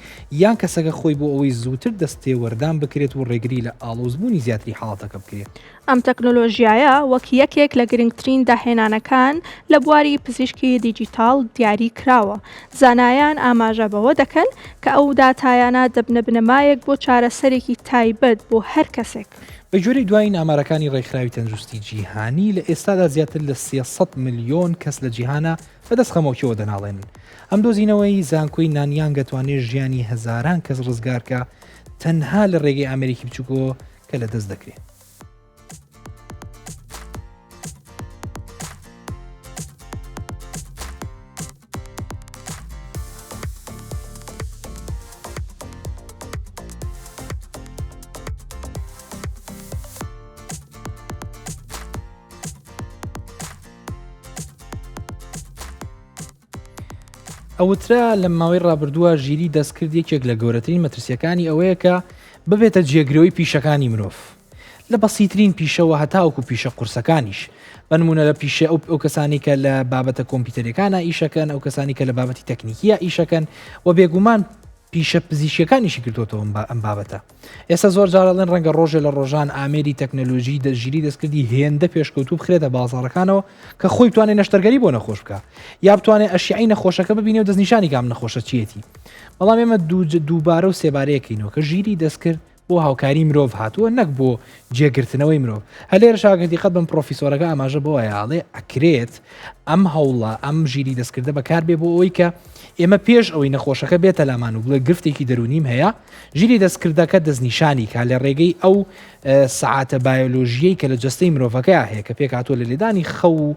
یان کەسەکە خۆی بۆ ئەوەی زووتر دەستێوەردان بکرێت و ڕێگری لە ئاڵۆزبوونی زیاتری حاڵەتەکە بکرێت. ئەم تەکنۆلۆژیایە وەک یەکێک لە گرنگترین داهێنانەکان لە بواری پزیشکی دیجیتاڵ دیاری کراوە. زانایان ئاماژە بەوە دەکەن کە ئەو داتایانە دەبنە بنەمایەک بۆ چارەسەرێکی تایبەت بۆ هەر کەسێک. بەگوێرەی دوایین ئامارەکانی ڕێکخراوی تەندروستی جیهانی، لە ئێستادا زیاتر لە 300 ملیۆن کەس لە جیهانا بەدەست خەمۆکیەوە دەناڵێنن. ئەم دۆزینەوەی زانکۆی نانیانگ دەتوانێت ژیانی هەزاران کەس ڕزگارکا تەنها لە ڕێگەی ئامێرێکی بچووکەوە کە لە دەست دەکرێ. ئەوترا لە ماوەی ڕابردووە ژیری دەستکرد یەکێک لە گەورەترین مەترسیەکانی ئەوەیە کە ببێتە جێگرەوەی پیشەکانی مرۆڤ لە بەسیترین پیشەوە هەتاوەکو پیشە قورسەکانیش بە نمونە لە پیشە ئەو ئەو کەسانی کە لە بابەتە کۆمپیوتەرەکانە ئیشەکەن ئەو کەسانی کە لە بابەتی تەکنیکیە ئیشەکەن و بێگومان پیشە پزیشکیەکانیشی گرتۆتەوە ئەم بابەتە. ئێستا زۆر جار ئەڵێن ڕەنگە ڕۆژێ لە ڕۆژان ئامێری تەکنەلۆژی دە ژیری دەستکردی هێندە پێشکەوتوو بخرێتە بازاڕەکانەوە کە خۆی بتوانێت نەشتەرگەری بۆ نەخۆش بکە یا بتوانێت ئەشیعی نەخۆشەکە ببینێ و دەستنیشانی کام نەخۆشە چیەتی بەڵام ئێمە دووبارە و سێبارەیەکەینەوە کە ژیری دەستکرد بۆ هاوکاری مرۆڤ هاتووە نەک بۆ جێگرتنەوەی مرۆڤ هەر لێرەشا گەر دیقەت بەم پڕۆفیسۆرەکە ئاماژە بەوەیە ئەڵێ ئەکرێت ئەم هەوڵە ئەم ژیری دەستکردە بەکار بێ بۆ ئەوەی کە ئێمە پێش ئەوەی نەخۆشەکە بێتە لامان و بڵێ گرفتێکی دەرونیم هەیە ژیری دەستکردەکە دەستنیشانی کا لە ڕێگەی ئەو سەعاتە بایۆلۆژیەی کە لە جەستەی مرۆڤەکە هەیە کە پێکهاتووە لە لێدانی خەو و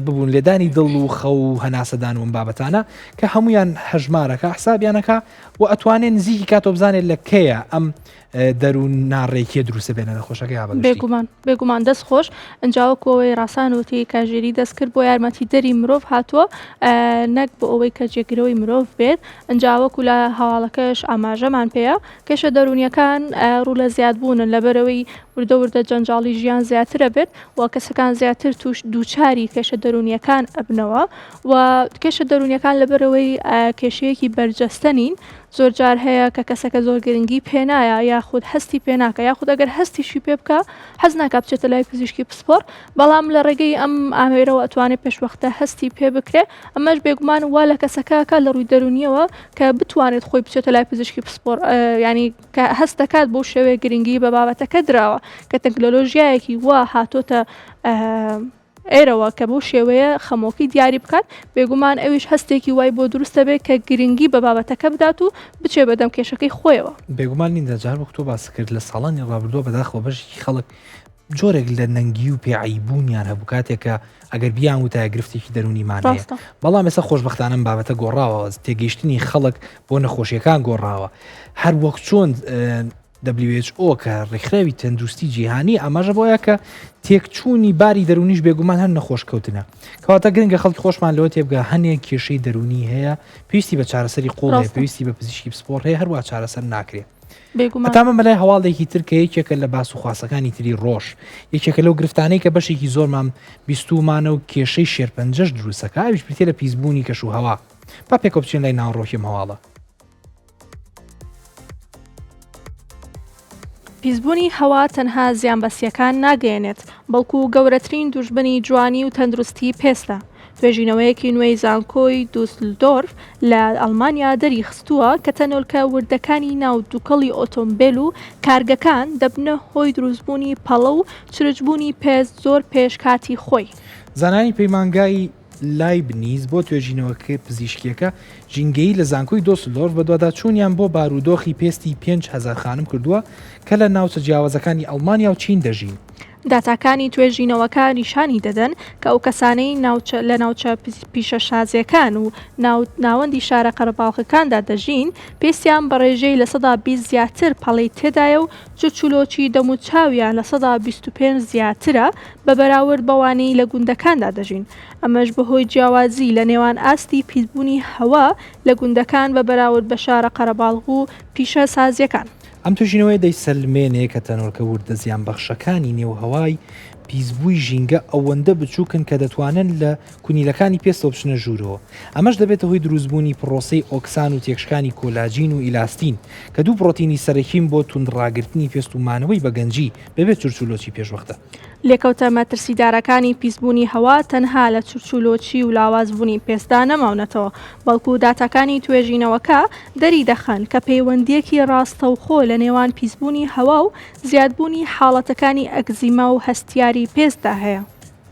ببوون لێدانی دڵ و خەو و هەناسەدان و ئەم بابەتانە کە هەمویان هەژمارەکە حسابیانەکە و ئەتوانێت نزیکی کاتۆ بزانێت لە کەیە ئەم دەروون ناڕێکیە دروستە بێنە نەخۆشەکە یا بەگشتی. بێگومان بێگومان دەست خۆش ئینجا وەکو ئەوەی ڕاسان وتی کە ژیری دەست کرد بۆ یارمەتی دەری مرۆڤ هاتووە نەک بۆ ئەوەی کە جێگرەوەی مرۆڤ بێت ئینجا وەکو لە هەواڵەکەش ئاماژەمان پێیە کێشە دەروونیەکان ڕوو لە زیاد بوونن لەبەرەوەی وردە وردە جەنجاڵی ژیان زیاترە بێت و کەسەکان زیاتر توش دووچاری کێشە دەروونیەکان ئەبنەوە و کێشە دەروونیەکان لەبەرەوەی کێشەیەکی بەرجەستە نین زۆرجار هەیە کە کەسەکە زۆر گرنگی پێنایە یاخود هەستی پێناکە یاخود ئەگەر هەستیشی پێ بکە حەز ناکا بچێتە لای پزیشکی پسپۆڕ بەڵام لە ڕێگەی ئەم ئامێرەوە ئەتوانێت پێشوەختە هەستی پێ بکرێ ئەمەش بێگومان وا لە کەسەکە کا لە ڕووی دەرونیەوە کە بتوانێت خۆی بچێتە لای پزیشکی پسپۆڕ ینی کە هەست دەکات بۆ شێوەیە گرنگی بە بابەتەکە دراوە کە تەکنەلۆژیایەکی وا هاتۆتە ئێرەوە کە بەو شێوەیە خەمۆکی دیاری بکات، بێگومان ئەویش هەستێکی وای بۆ دروست دەبێت کە گرنگی بە بابەتەکە بدات و بچێ بەدەم کێشەکەی خۆیەوە. بێگومان لیندا جا هەر وەک تۆ باست کرد لە ساڵانی ڕابردووە بەداخەوە بەشێکی خەڵک جۆرێک لە نەنگی و پێعەیبوونیان هەبوو کاتێک کە ئەگەر بیان وتایە گرفتێکی دەروونیمان هەیە ڕاستە. بەڵام ئێستا خۆشبەختانە ئەم بابەتە گۆڕاوە تێگەیشتنی خەڵک بۆ نەخۆشیەکان گۆڕاوە هەر وەک چۆن WHO کە ڕێکخراوی تەندروستی جیهانی ئاماژە بۆیە کە تێکچوونی باری دەرونیش بێگومان هەر نەخۆش کەوتنە کەواتە گرنگە خەڵکی خۆشمان لەوە تێبگە هەنێک کێشەی دەرونی هەیە پێویستی بە چارەسەری قوڵ هەیە پێویستی بە پزیشکی پسپۆڕ هەیە هەروە چارەسەر ناکرێت هەتا بەلای هەواڵێکی تر کە یەکێکە لە باس و خواسەکانی تری ڕۆژ یەکێکە لەو گرفتانەی کە بەشێکی زۆرمان بیستومانە و کێشەی شێرپەنجەش دروستەکە ئەویش بریتیە لە پیسبوونی کەش و هەوا با پێکەوە بچین لای ناوەڕۆکی ئەم هەواڵە. پیسبوونی هەوا تەنها زیان بە سییەکان ناگەیەنێت، بەڵکو گەورەترین دوژمنی جوانی و تەندروستی پێستە. توێژینەوەیەکی نوێی زانکۆی دوسلدۆرف لە ئەڵمانیا دەریخستووە کە تەنۆلکە وردەکانی ناو دوکەڵی ئۆتۆمبێل و کارگەکان دەبنە هۆی دروستبوونی پەڵە و چرچبوونی پێست زۆر پێش کاتی خۆی. زانایانی پەیمانگای لایبنیز بۆ توێژینەوە پزیشکییەکە ژینگەیی لە زانکۆی دۆسلدۆرف بەدواداچوونیان بۆ بارودۆخی پێستی 5000 خانم کردووە کە لە ناوچە جیاوازەکانی ئەڵمانیا و چین دەژین. داتاکانی توێژینەوەکە نیشانی دەدەن کە ئەو کەسانەی ناوچە لە ناوچە پیشەسازییەکان و ناو ناوەندی شارە قەرەباڵغەکاندا دەژین، پێستیان بە ڕێژەی 20% زیاتر پەڵەی تێدایە و چرچولۆچی دەموچاویان 25% زیاترە بە بەراورد بەوانەی لە گوندەکاندا دەژین، ئەمەش بەهۆی جیاوازی لە نێوان ئاستی پیسبوونی هەوا لە گوندەکان بە بەراورد بە شارە قەرەباڵغ و پیشەسازییەکان. ئەم توێژینەوەیە دەیسەلمێنێ کە تەنۆلکە وردە زیانبەخشەکانی نێو هەوای پیسبووی ژینگە ئەوەندە بچووکن کە دەتوانن لە کونیلەکانی پێستەوە بچنە ژوورەوە، ئەمەش دەبێتە هۆی دروستبوونی پڕۆسەی ئۆکسان و تێکشکانی کۆلاجین و ئیلاستین کە دوو پڕۆتینی سەرەکین بۆ توندڕاگرتنی پێست و مانەوەی بە گەنجی بەبێ چرچولۆچی پێشوەختە. لێکەوتە مەترسیدارەکانی پیسبوونی هەوا تەنها لە چرچولۆچی و لاوازبوونی پێستدا نەماونەتەوە، بەڵکو داتاکانی توێژینەوەکە دەریدەخەن کە پەیوەندییەکی ڕاستەوخۆ لە نێوان پیسبوونی هەوا و زیادبوونی حاڵەتەکانی ئەکزیما و هەستیاری پێستدا هەیە.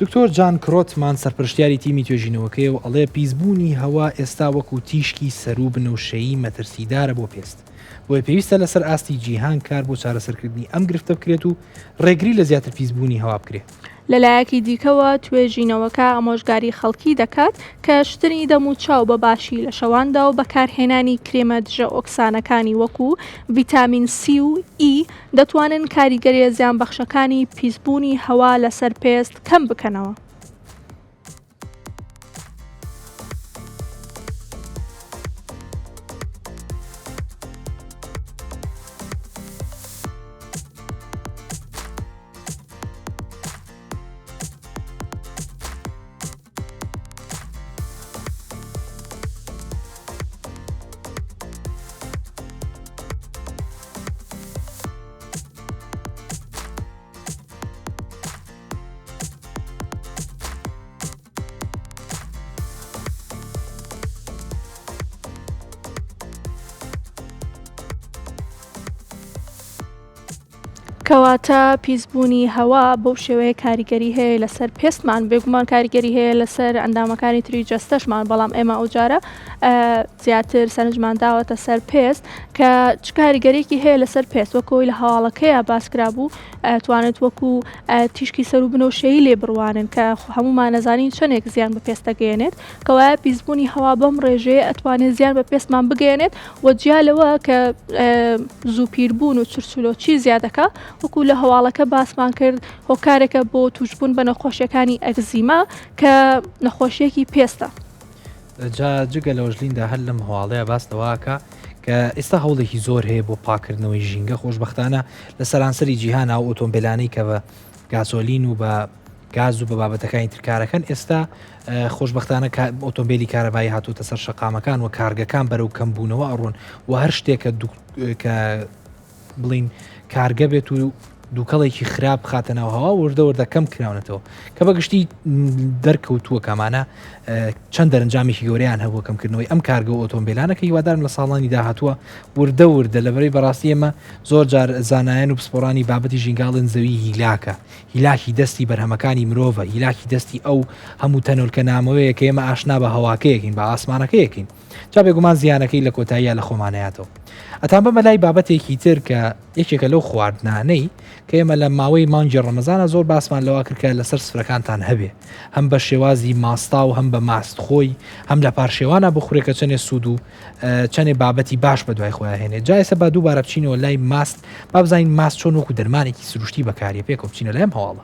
دکتۆر جان کرۆتمان سەرپەرشتیاری تیمی توێژینەوەکەیە و ئەڵێ پیسبوونی هەوا ئێستا وەکو تیشکی سەروو بنەوشەیی مەترسیدارە بۆ پێست، بۆیە پێویستە لەسەر ئاستی جیهان کار بۆ چارەسەرکردنی ئەم گرفتە بکرێت و ڕێگری لە زیاتر پیسبوونی هەوا بکرێ. لەلایەکی دیکەوە توێژینەوەکە ئامۆژگاری خەڵکی دەکات کە شتنی دەموچاو بە باشی لە شەواندا و بەکارهێنانی کرێمە دژە ئۆکسانەکانی وەکو ڤیتامین سی و ئی دەتوانن کاریگەرییە زیانبەخشەکانی پیسبوونی هەوا لەسەر پێست کەم بکەنەوە. کەواتە پیسبوونی هەوا بەو شێوەیە کاریگەری هەیە لەسەر پێستمان بێگومان کاریگەری هەیە لەسەر ئەندامەکانی تری جەستەشمان بەڵام ئێمە ئەو جارە زیاتر سەرنجمان داوەتە سەر پێست کە چ کاریگەرێکی هەیە لەسەر پێست وەکەوەی لە هەواڵەکەیە باسکرا بوو توانێت وەکو تیشکی سەر و بنەوشەیی لێ بڕوانن کە هەمومان نەزانین چەندێک زیان بە پێست دەگەیەنێت کەوایە پیسبوونی هەوا بەم ڕێژەیە ئەتوانێت زیان بە پێستمان بگەیەنێت و جیا لەوە کە زوو پیربوون و چرچولۆچی زیادەکە وەکو لە هەواڵەکە باسمان کرد هۆکارێکە بۆ توشبوون بە نەخۆشیەکانی ئەکزیما کە نەخۆشیەکی پێستە. جا جگە لەوەش لیندا هەر لەم هەواڵەیە باس لەوەکا کە ئێستا هەوڵێکی زۆر هەیە بۆ پاکردنەوەی ژینگە خۆشببختانە لە سەرانسەری جیهان ئەو ئۆتۆمبیلانەی کە بە گازۆلین و بە گاز و بە بابەتەکانی ترکارەکەن ئێستا خۆشببختانە ئۆتۆمبیلی کارەبایی هاتووتە سەر شەقامەکان و کارگەکان بەرەو کەمبوونەوە ئەڕۆن و هەر شتێکە کە بڵین کارگە بێت و دووکەڵێکی خراپ بخاتە ناو هەوا وردە وردە کەم کراونەتەوە کە بەگشتی دەرکەوتووە کەمانە چەند دەرەنجامێکی گەوریان هەبوو کەمکردنەوەی ئەم کارگە و ئۆتۆمبیلانە کە هیوادارم لە ساڵانی داهاتووە وردە وردە لەبەرەی بەڕاستی ئێمە زۆر جار زانایان و پسپۆرانی بابەتی ژینگاڵن زەوی هیلاکە هیلاکی دەستی بەرهەمەکانی مرۆڤە هیلاکی دەستی ئەو هەموو تەنۆلکە نامەوەیە کە ئێمە ئاشنا بە هەواکەیەکین بە ئاسمانەکەیەکین جا بێگومان زیانەکەی لە کۆتاییا لە خۆمانەیاتەوە. ئەتانبەمە لای بابەتێکی تر کە یەکێکە لەو خواردنانەی کە ئێمە لە ماوەی مانگی ڕەمەزانە زۆر باسمان لەوە کرد کە لەسەر سفرەکانتان هەبێ هەم بە شێوازی ماستا و هەم بە ماست خۆی هەم لە پارشێوانە بخورێ کە چەنێ سوود و چەنێ بابەتی باش بە دوای خۆیان هێنێ جا ئێستا با دووبارە بچینەوە لای ماست با بزانین ماست چۆن وەکو دەرمانێکی سروشتی بەکاریە پێکەوە بچینە لای ئەم هەواڵە.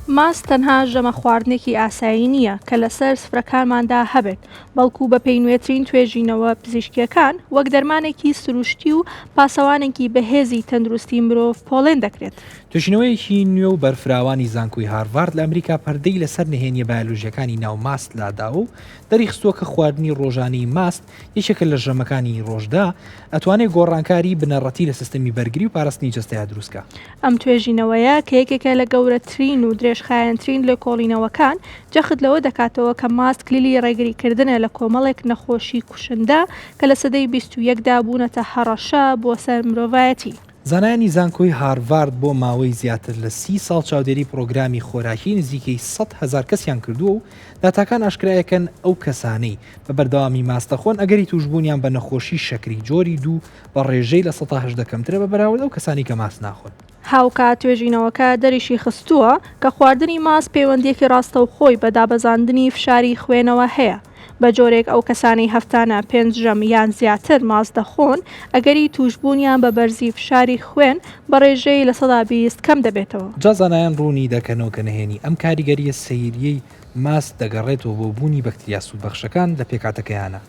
ماست تەنها ژەمە خواردنێکی ئاسایی نییە کە لەسەر سفرەکانماندا هەبێت، بەڵکو بەپێی نوێترین توێژینەوە پزیشکییەکان وەک دەرمانێکی سروشتی و پاسەوانێکی بەهێزی تەندروستی مرۆڤ پۆڵێن دەکرێت. توێژینەوەیەکی نوێ و بەرفراوانی زانکۆی هارڤارد لە ئەمریکا پەردەی لەسەر نهێنییە بایۆلۆژییەکانی ناو ماست لاداوە و دەریخستووە کە خواردنی ڕۆژانەی ماست یەکێکە لە ژەمەکانی ڕۆژدا، ئەتوانێ گۆڕانکاری بنەڕەتی لە سیستەمی بەرگری و پاراستنی جەستەیا دروست کا. ئەم توێژینەوەیە کە یەکێکە لە گەورەترین و درێژخایەنترین لێکۆڵینەوەکان، جەخت لەوە دەکاتەوە کە ماست کلیلی ڕێگریکردنە لە کۆمەڵێک نەخۆشی کوشندە کە لە سەدەی 21 دا بوونەتە هەڕەشە بۆ سەر مرۆڤایەتی. زانایانی زانکۆی هارڤارد بۆ ماوەی زیاتر لە 30 ساڵ چاودێری پڕۆگرامی خۆراکی نزیکەی 100,000 کەسیان کردووە و داتاکان ئاشکرایەکەن ئەو کەسانەی بە بەردەوامی ماست دەخۆن ئەگەری تووشبوونیان بە نەخۆشی شەکری جۆری دوو بە ڕێژەی 18% کەمترە بە بەراورد ئەو کەسانەی کە ماست ناخۆن. هاوکات توێژینەوەکە دەریشی خستووە کە خواردنی ماست پەیوەندییەکی ڕاستەوخۆی بە دابەزاندنی فشاری خوێنەوە هەیە، بە جۆرێک ئەو کەسانەی هەفتانە پێنج ژەم یان زیاتر ماست دەخۆن ئەگەری تووشبوونیان بە بەرزی فشاری خوێن بە ڕێژەی 20% کەم دەبێتەوە. جا زانایان ڕوونی دەکەنەوە کە نهێنی ئەم کاریگەرییە سەیریەی ماست دەگەڕێتەوە بۆ بوونی بەکتریا سوودبەخشەکان لە پێکهاتەکەیانا.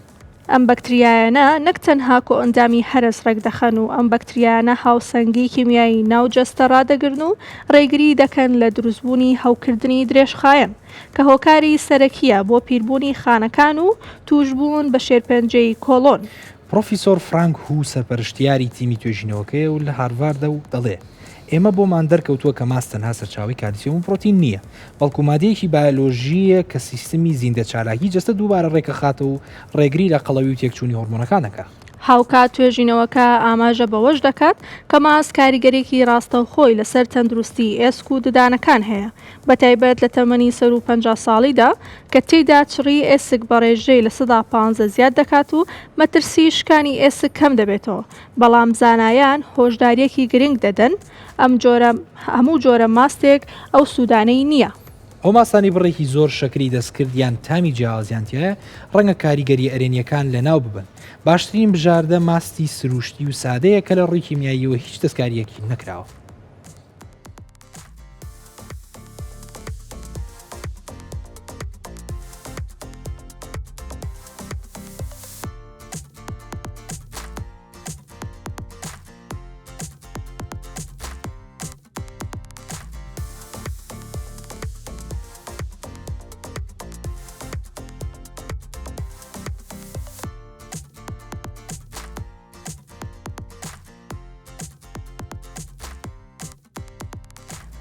ئەم بەکتریایانە نەک تەنها کۆئەندامی هەرس ڕێکدەخەن و ئەم بەکتریایانە هاوسەنگی کیمیایی ناو جەستە ڕادەگرن و ڕێگری دەکەن لە دروستبوونی هەوکردنی درێژخایەن کە هۆکاری سەرەکییە بۆ پیربوونی خانەکان و تووشبوون بە شێرپەنجەی کۆڵۆن. پڕۆفیسۆر فرانک هو سەرپەرشتیاری تیمی توێژینەوەکەیە و لە هارڤاردە و دەڵێ، ئێمە بۆمان دەرکەوتووە کە ماست تەنها سەرچاوەی کالیسیۆم و پرۆتین نییە، بەڵکو مادەیەکی بایۆلۆژییە کە سیستمی زیندەچالاکی جەستە دووبارە ڕێکەخاتەوە و ڕێگری لە قەڵەوی و تێکچوونی هۆرمۆنەکان دەکا. هاوکات توێژینەوەکە ئاماژە بەوەش دەکات کە ماست کاریگەریی ڕاستەوخۆی لەسەر تەندروستی ئێسک و ددانەکان هەیە، بەتایبەت لە تەمەنی سەروو 50 ساڵیدا کە تێیدا چڕیی ئێسک بە ڕێژەی 15% زیاد دەکات و مەترسیی شکانی ئێسک کەم دەبێتەوە، بەڵام زانایان هۆشدارییەکی گرنگ دەدەن، ئەم جۆرە هەموو جۆرە ماستێک ئەو سوودانەی نییە. ئەو ماستانەی بڕێکی زۆر شەکری دەستکرد یان تامی جیاوازیان تیایە، ڕەنگە کاریگەرییە ئەرێنییەکان لەناو ببەن. باشترین بژاردە ماستی سروشتی و سادەیە کە لە ڕووی کیمیاییەوە هیچ دەستکارییەکی نەکراوە.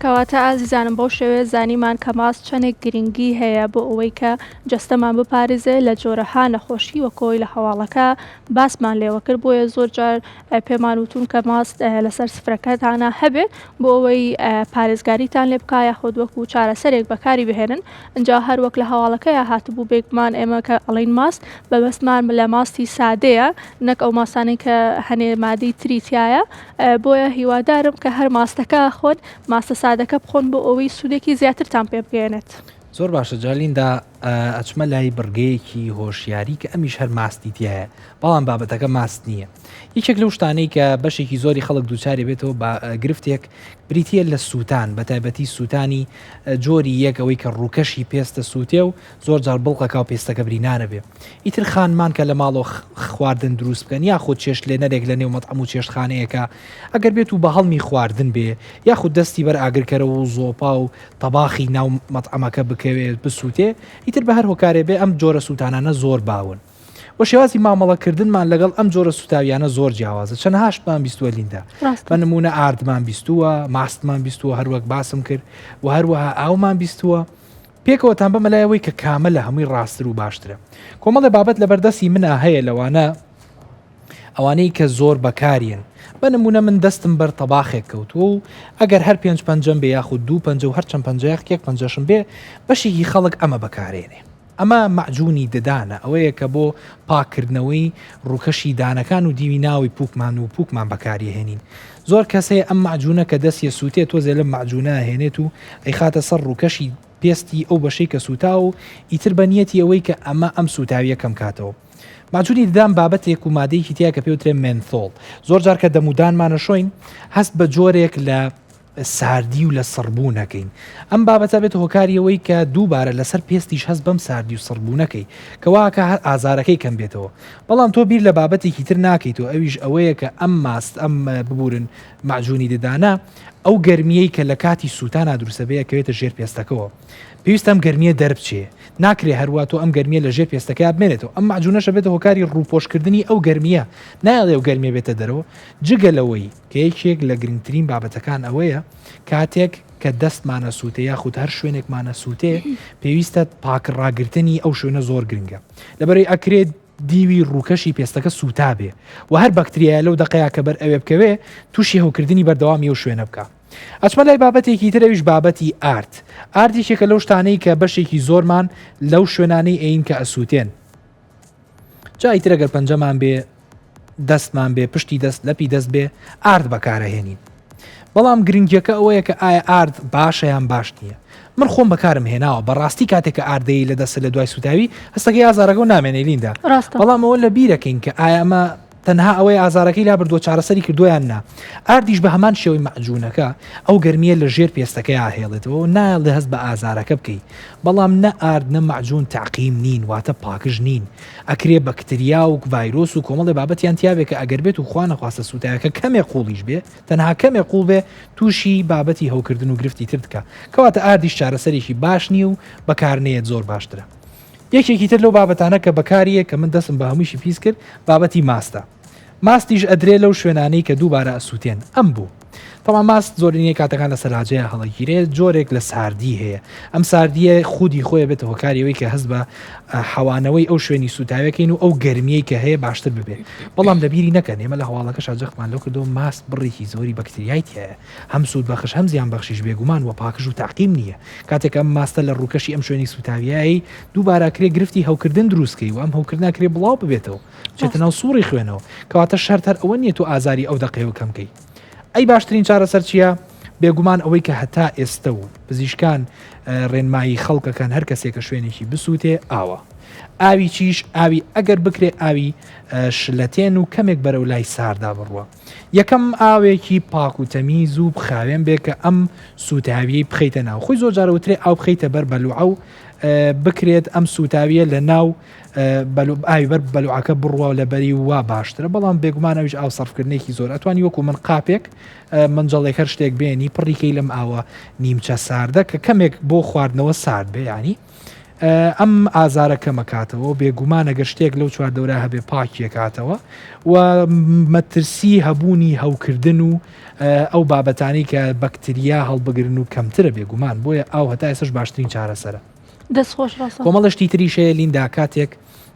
کەواتە ئازیزانم بەو شێوەیە زانیمان کە ماست چەندێک گرنگی هەیە بۆ ئەوەی کە جەستەمان بپارێزێ لە جۆرەها نەخۆشی وەکۆی لە هەواڵەکە باسمان لێوە کرد بۆیە زۆر جار پێمان وتون کە ماست لەسەر سفرەکەتانە هەبێ بۆ ئەوەی پارێزگاریتان لێ بکا یاخود وەکو چارەسەرێک بەکاری بهێنن ئینجا هەر وەک لە هەواڵەکەیا هاتبوو بێگومان ئێمە کە ئەڵێین ماست مەبەستمان لە ماستی سادەیە نەک ئەو ماستانەی کە هەنێ مادەی تری تایە بۆیە هیوادارم کە هەر ماستەکە خۆن ماستە سادەکە بخۆن بۆ ئەوەی سوودێکی زیاترتان پێ بگەیەنێت. زۆر باشە جا لیندا ئەچمە لای بڕگەیەکی هۆشیاری کە ئەمیش هەر ماستی تایە بەڵام بابەتەکە ماست نییە یەکێک لەو شتانەی کە بەشێکی زۆری خەڵک دووچاری بێتەوە بە گرفتێک بریتییە لە سووتان بە تایبەتی سووتانی جۆری یەک ئەوەی کە ڕووکەشی پێستە سووتێ و زۆر جار بڵقەکا و پێستەکە برینانە بێ ئیتر خانمان کە لە ماڵەوە خواردن دروست بکەن یاخود چێشتلێنەرێک لە نێو مەتعەم و چێشتخانەیەکە ئەگەر بێت و بە هەڵمی خواردن بێ یاخود دەستی بەر ئاگرکەرەوە و زۆپا و تەباخی ناو مەتعەمەکە بکەوێت بسووتێ ئیتر بە هەر هۆکارێ بێ ئەم جۆرە سووتانانە زۆر باون. وە شێوازی مامەڵەکردنمان لەگەڵ ئەم جۆرە سوتاویانە زۆر جیاوازە چەندەها شتمان بیستووە لیندا بە نمونە ئاردمان بیستووە ماستمان بیستووە هەروەک باسم کرد و هەروەها ئاومان بیستووە پێکەوەتان بەمە لای ئەوەی کە کامە لە هەمووی ڕاستتر و باشترە کۆمەڵێ بابەت لە بەردەستی منا هەیە لەوانە ئەوانەی کە زۆر بەکارین بە نمونە من دەستم بەر تەباخێک کەوتووە و ئەگەر هەر پێنج پەنجەم بێ یاخود دوو پەنجە و هەر چەند پەنجەیەک یەک پەنجەشم بێ بەشێکی خەڵک ئەمە بەکارێنێ ئەمە مەعجونی ددانە، ئەوەیە کە بۆ پاککردنەوەی ڕووکەشی دانەکان و دیوی ناوەوەی پووکمان و پووکمان بەکاریەهێنین. زۆر کەس هەیە ئەم مەعجونە کە دەستی ئەسووتێ تۆزێ لەم مەعجونە ئەهێنێت و ئەیخاتە سەر ڕووکەشی پێستی ئەو بەشەی کە سووتاوە و ئیتر بە نیەتی ئەوەی کە ئەمە ئەم سووتاویە کەم کاتەوە. مەعجونی ددان بابەتێک و مادەیەکی تیایە کە پێی وترێ مێنثۆڵ. زۆر جار کە دەم و دانمان ئەشۆین هەست بە جۆرێک لە. ساردی و لە سڕبوونەکەین. ئەم بابەتە بێتە هۆکاری ئەوەی کە دووبارە لەسەر پێستیش هەست بەم ساردی و سڕبوونەکەی کە واکە هەر ئازارەکەی کەم بێتەوە. بەڵام تۆ بیر لە بابەتێکی تر ناکەیتەوە ئەویش ئەوەیە کە ئەم ماست ئەم ببورن مەعجونی ددانە ئەو گەرمیەی کە لە کاتی سووتانا دروستەبێ ئەکەوێتە ژێر پێستەکەوە. پێویستە ئەم گەرمیە دەربچێ. ناکرێ هەروا تۆ ئەم گەرمیە لە ژێر پێستەکەیا بمێنێتەوە. ئەم مەعجونەش ئەبێتە هۆکاری ڕووپۆشکردنی ئەو گەرمیە. نایەڵێ ئەو گەرمیە بێتە دەرەوە. جگە لەوەی کە یەکێک لە گرنگترین بابەتەکان ئەوەیە کاتێک کە دەستمان ئەسووتێ یاخود هەر شوێنێکمان ئەسووتێ پێویستە پاک ڕاگرتنی ئەو شوێنە زۆر گرنگە لەبەرەی ئەکرێت دیوی ڕووکەشی پێستەکە سووتابێ و هەر بەکتریایە لەو دەقەیە کە بەر ئەوێ بکەوێ تووشی هەوکردنی بەردەوامی ئەو شوێنە بکە ئەچمە لای بابەتێکی تر ئەویش بابەتی ئارد ئارد یەکێکە لەو شتانەی کە بەشێکی زۆرمان لەو شوێنانەی ئەین کە ئەسووتێن جا ئیتر ئەگەر پەنجەمان بێ دەستمان بێ پشتی دەست لەپی دەست بێ ئارد بەکارەهێنین بەڵام گرنگیەکە ئەوەیە کە ئایا ئارد باشە یان باش نییە من خۆم بەکارم هێناوە بەڕاستی کاتێک کە ئاردەی لە دەست لە دوای سوتاوی هەستەکەی ئازارەکە و نامێنێ لیندا بەڵام ئەوە لە بیرەکەین کە ئایا ئەمە تەنها ئەوەی ئازارەکەی لابردووە چارەسەری کردووە یان نا؟ ئاردیش بە هەمان شێوەی مەعجوونەکە ئەو گەرمییە لە ژێر پێستەکەیا ئەهێڵێتەوە و نایەڵێ هەست بە ئازارەکە بکەی. بەڵام نە ئارد نە مەعجوون تەعقیم نین واتە پاکژ نین. ئەکرێ بەکتریا و ڤایرۆس و کۆمەڵێ بابەتیان تیابێ کە ئەگەر بێت و خوا نەخواستە سووتایەکە کەمێ قووڵیش بێ تەنها کەمێ قووڵ بێ تووشی بابەتی هەوکردن و گرفتی تر دکا. کەواتە ئاردیش چارەسەرێکی باش نییە و بەکار نەیەت زۆر باشترە. یەکێکی تر لەو بابەتانە کە بەکاریە کە من دەستم بە هەموویشی پیس کرد بابەتی ماستە ماستیش ئەدرێ لەو شوێنانەی کە دووبارە ئەسووتێن ئەم بوو تەما ماست زۆرینەی کاتەکان لە سەلاجەیە هەڵەگیرێ جۆرێک لە ساردی هەیە ئەم ساردیە خودی خۆی بێتە هۆکاری ئەوەی کە هەست بە حەوانەوەی ئەو شوێنی سووتاوەکەین و ئەو گەرمیەی کە هەیە باشتر ببێ بەڵام لە بیری نەکەن ئێمە لە هەواڵەکەشا جەختمان لەو کردەوە ماست بڕێکی زۆری بەکتریای تیایە هەم سوود بەخش هەم زیان بەخشیش بێگومان وە پاکژ و تەعقیم نییە کاتێک ئەم ماستە لە ڕووکەشی ئەم شوێنی سووتاویایی دووبارە ئەکرێ گرفتی هەوکردن دروست کەی و ئەم هەوکردنە ئەکرێ بڵاو ببێتەوە بچێتە ناو سوڕی خوێنەوە کەواتە شەرت هەر ئەوە نییە تۆ ئازاری ئەو دەقەیەوە کەم کەی ئەی باشترین چارەسەر چییە؟ بێگومان ئەوەی کە هەتا ئێستە و پزیشکان ڕێنمایی خەڵکەکەن هەر کەسێکە شوێنێکی بسووتێ ئاوە ئاوی چیش ئاوی ئەگەر بکرێ ئاوی شلەتێن و کەمێک بەرەو لای ساردا بڕوە یەکەم ئاوێکی پاک و تەمیز و خاوێن بێ کە ئەم سووتاویەی بخەیتە ناو خۆی زۆر جارە وترێ ئاو بخەیتە بەر بەلوعە و بکرێت ئەم سووتاویە لە ناو ئاوی بەر بەلوعەکە بڕوا و لە بەری وا باشترە بەڵام بێگومان ئەویش ئاو سەرفکردنێکی زۆر ئەتوانی وەکو من قاپێک مەنجەڵێک هەر شتێک بێنی پڕیکەی لەم ئاوە نیمچە ساردە کە کەمێک بۆ خواردنەوە سارد بێ ینی ئەم ئازارە کەمەکاتەوە و بێگومان ئەگەر شتێک لەو چواردەورا هەبێ پاکیەکاتەوە و مەترسی هەبوونی هەوکردن و ئەو بابەتانەی کە بەکتریا هەڵبگرن و کەمترە بێگومان بۆیە ئاو هەتا ئێستاش باشترین چارەسەرە. دەست خۆش ڕاستە. کۆمەڵە شتی تریش هەیە لیندا کاتێک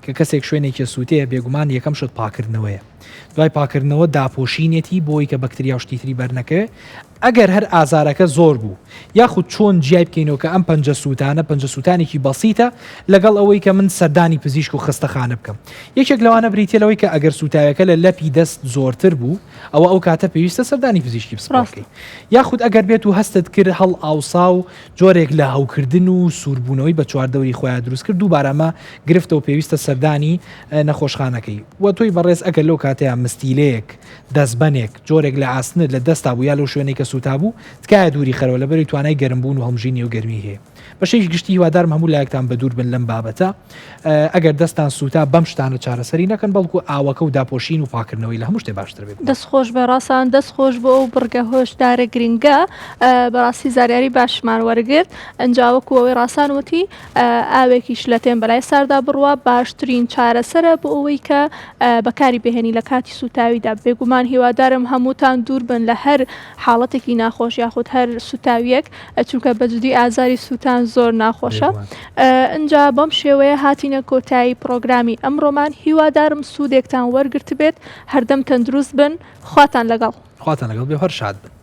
کە کەسێک شوێنێکی سووتێ بێگومان یەکەم شت پاکردنەوەیە دوای پاکردنەوە داپۆشینێتی بۆی کە بەکتریا و شتی تری بەرنەکەوێ ئەگەر هەر ئازارەکە زۆر بوو یاخود چۆن جیای بکەینەوە کە ئەم پەنجە سووتانە پەنجە سووتانێکی بەسیتە لەگەڵ ئەوەی کە من سەردانی پزیشک و خەستەخانە بکەم یەکێک لەوانە بریتیە لەوەی کە ئەگەر سووتاوەکە لە لەپی دەست زۆرتر بوو ئەوە ئەو کاتە پێویستە سەردانی پزیشکی پسپۆڕ بکەی یاخود ئەگەر بێت و هەستت کرد هەڵ ئاوسا و جۆرێک لە هەوکردن و سووربوونەوەی بە چواردەوری خۆیان دروست کرد دووبارە ئەمە گرفتە و پێویستە سەردانی نەخۆشخانەکەی وە تۆی بەڕێز ئەگەر لەو کاتەیا مستیلەیەک دەستبەنێک، جۆرێک لە ئاسنت لە دەستا بوو یا لەو شوێنەی کە سووتابوو، تکایە دووری خەرەوە لەبەرەی توانای گەرمبوون و هەڵمژینی ئەو گەرمیەی هەیە. بە شێوی گشتی هیوادارم هەموو لایەکتان بەدوور بن لەم بابەتە. ئەگەر دەستتان سووتا بەم شتانە چارەسەری نەکەن بەڵکو ئاوەکە و داپۆشین و پاکردنەوەی لە هەموو شتێ باشتر بێ. دەست خۆش بێ ڕاسان دەست خۆش بۆ ئەو بڕگە هۆشدارە گرنگە بەڕاستی زانیاری باشمان وەرگرت ئەنجا وەکو ئەوەی ڕاسان وتی ئاوێکی شلەتێن بەلای ساردا بڕوا باشترین چارەسەرە بۆ ئەوەی کە بەکاری بهێنی لە کاتی سوتاویدا بێگومان هیوادارم هەمووتان دوور بن لە هەر حاڵەتێکی ناخۆش یاخود هەر سوتاویەک چونکە بەجدی ئازاری سووتان زۆر ناخۆشە ئەجا بەم شێوەیە هاتینە کۆتایی پرۆگرامی ئەمڕۆمان هیوادارم سوودێکتان وەرگرتبێت هەردەم تەندروست بن خواتان لەگەڵ. خواتان لەگەڵ بێ هەر شاد بن.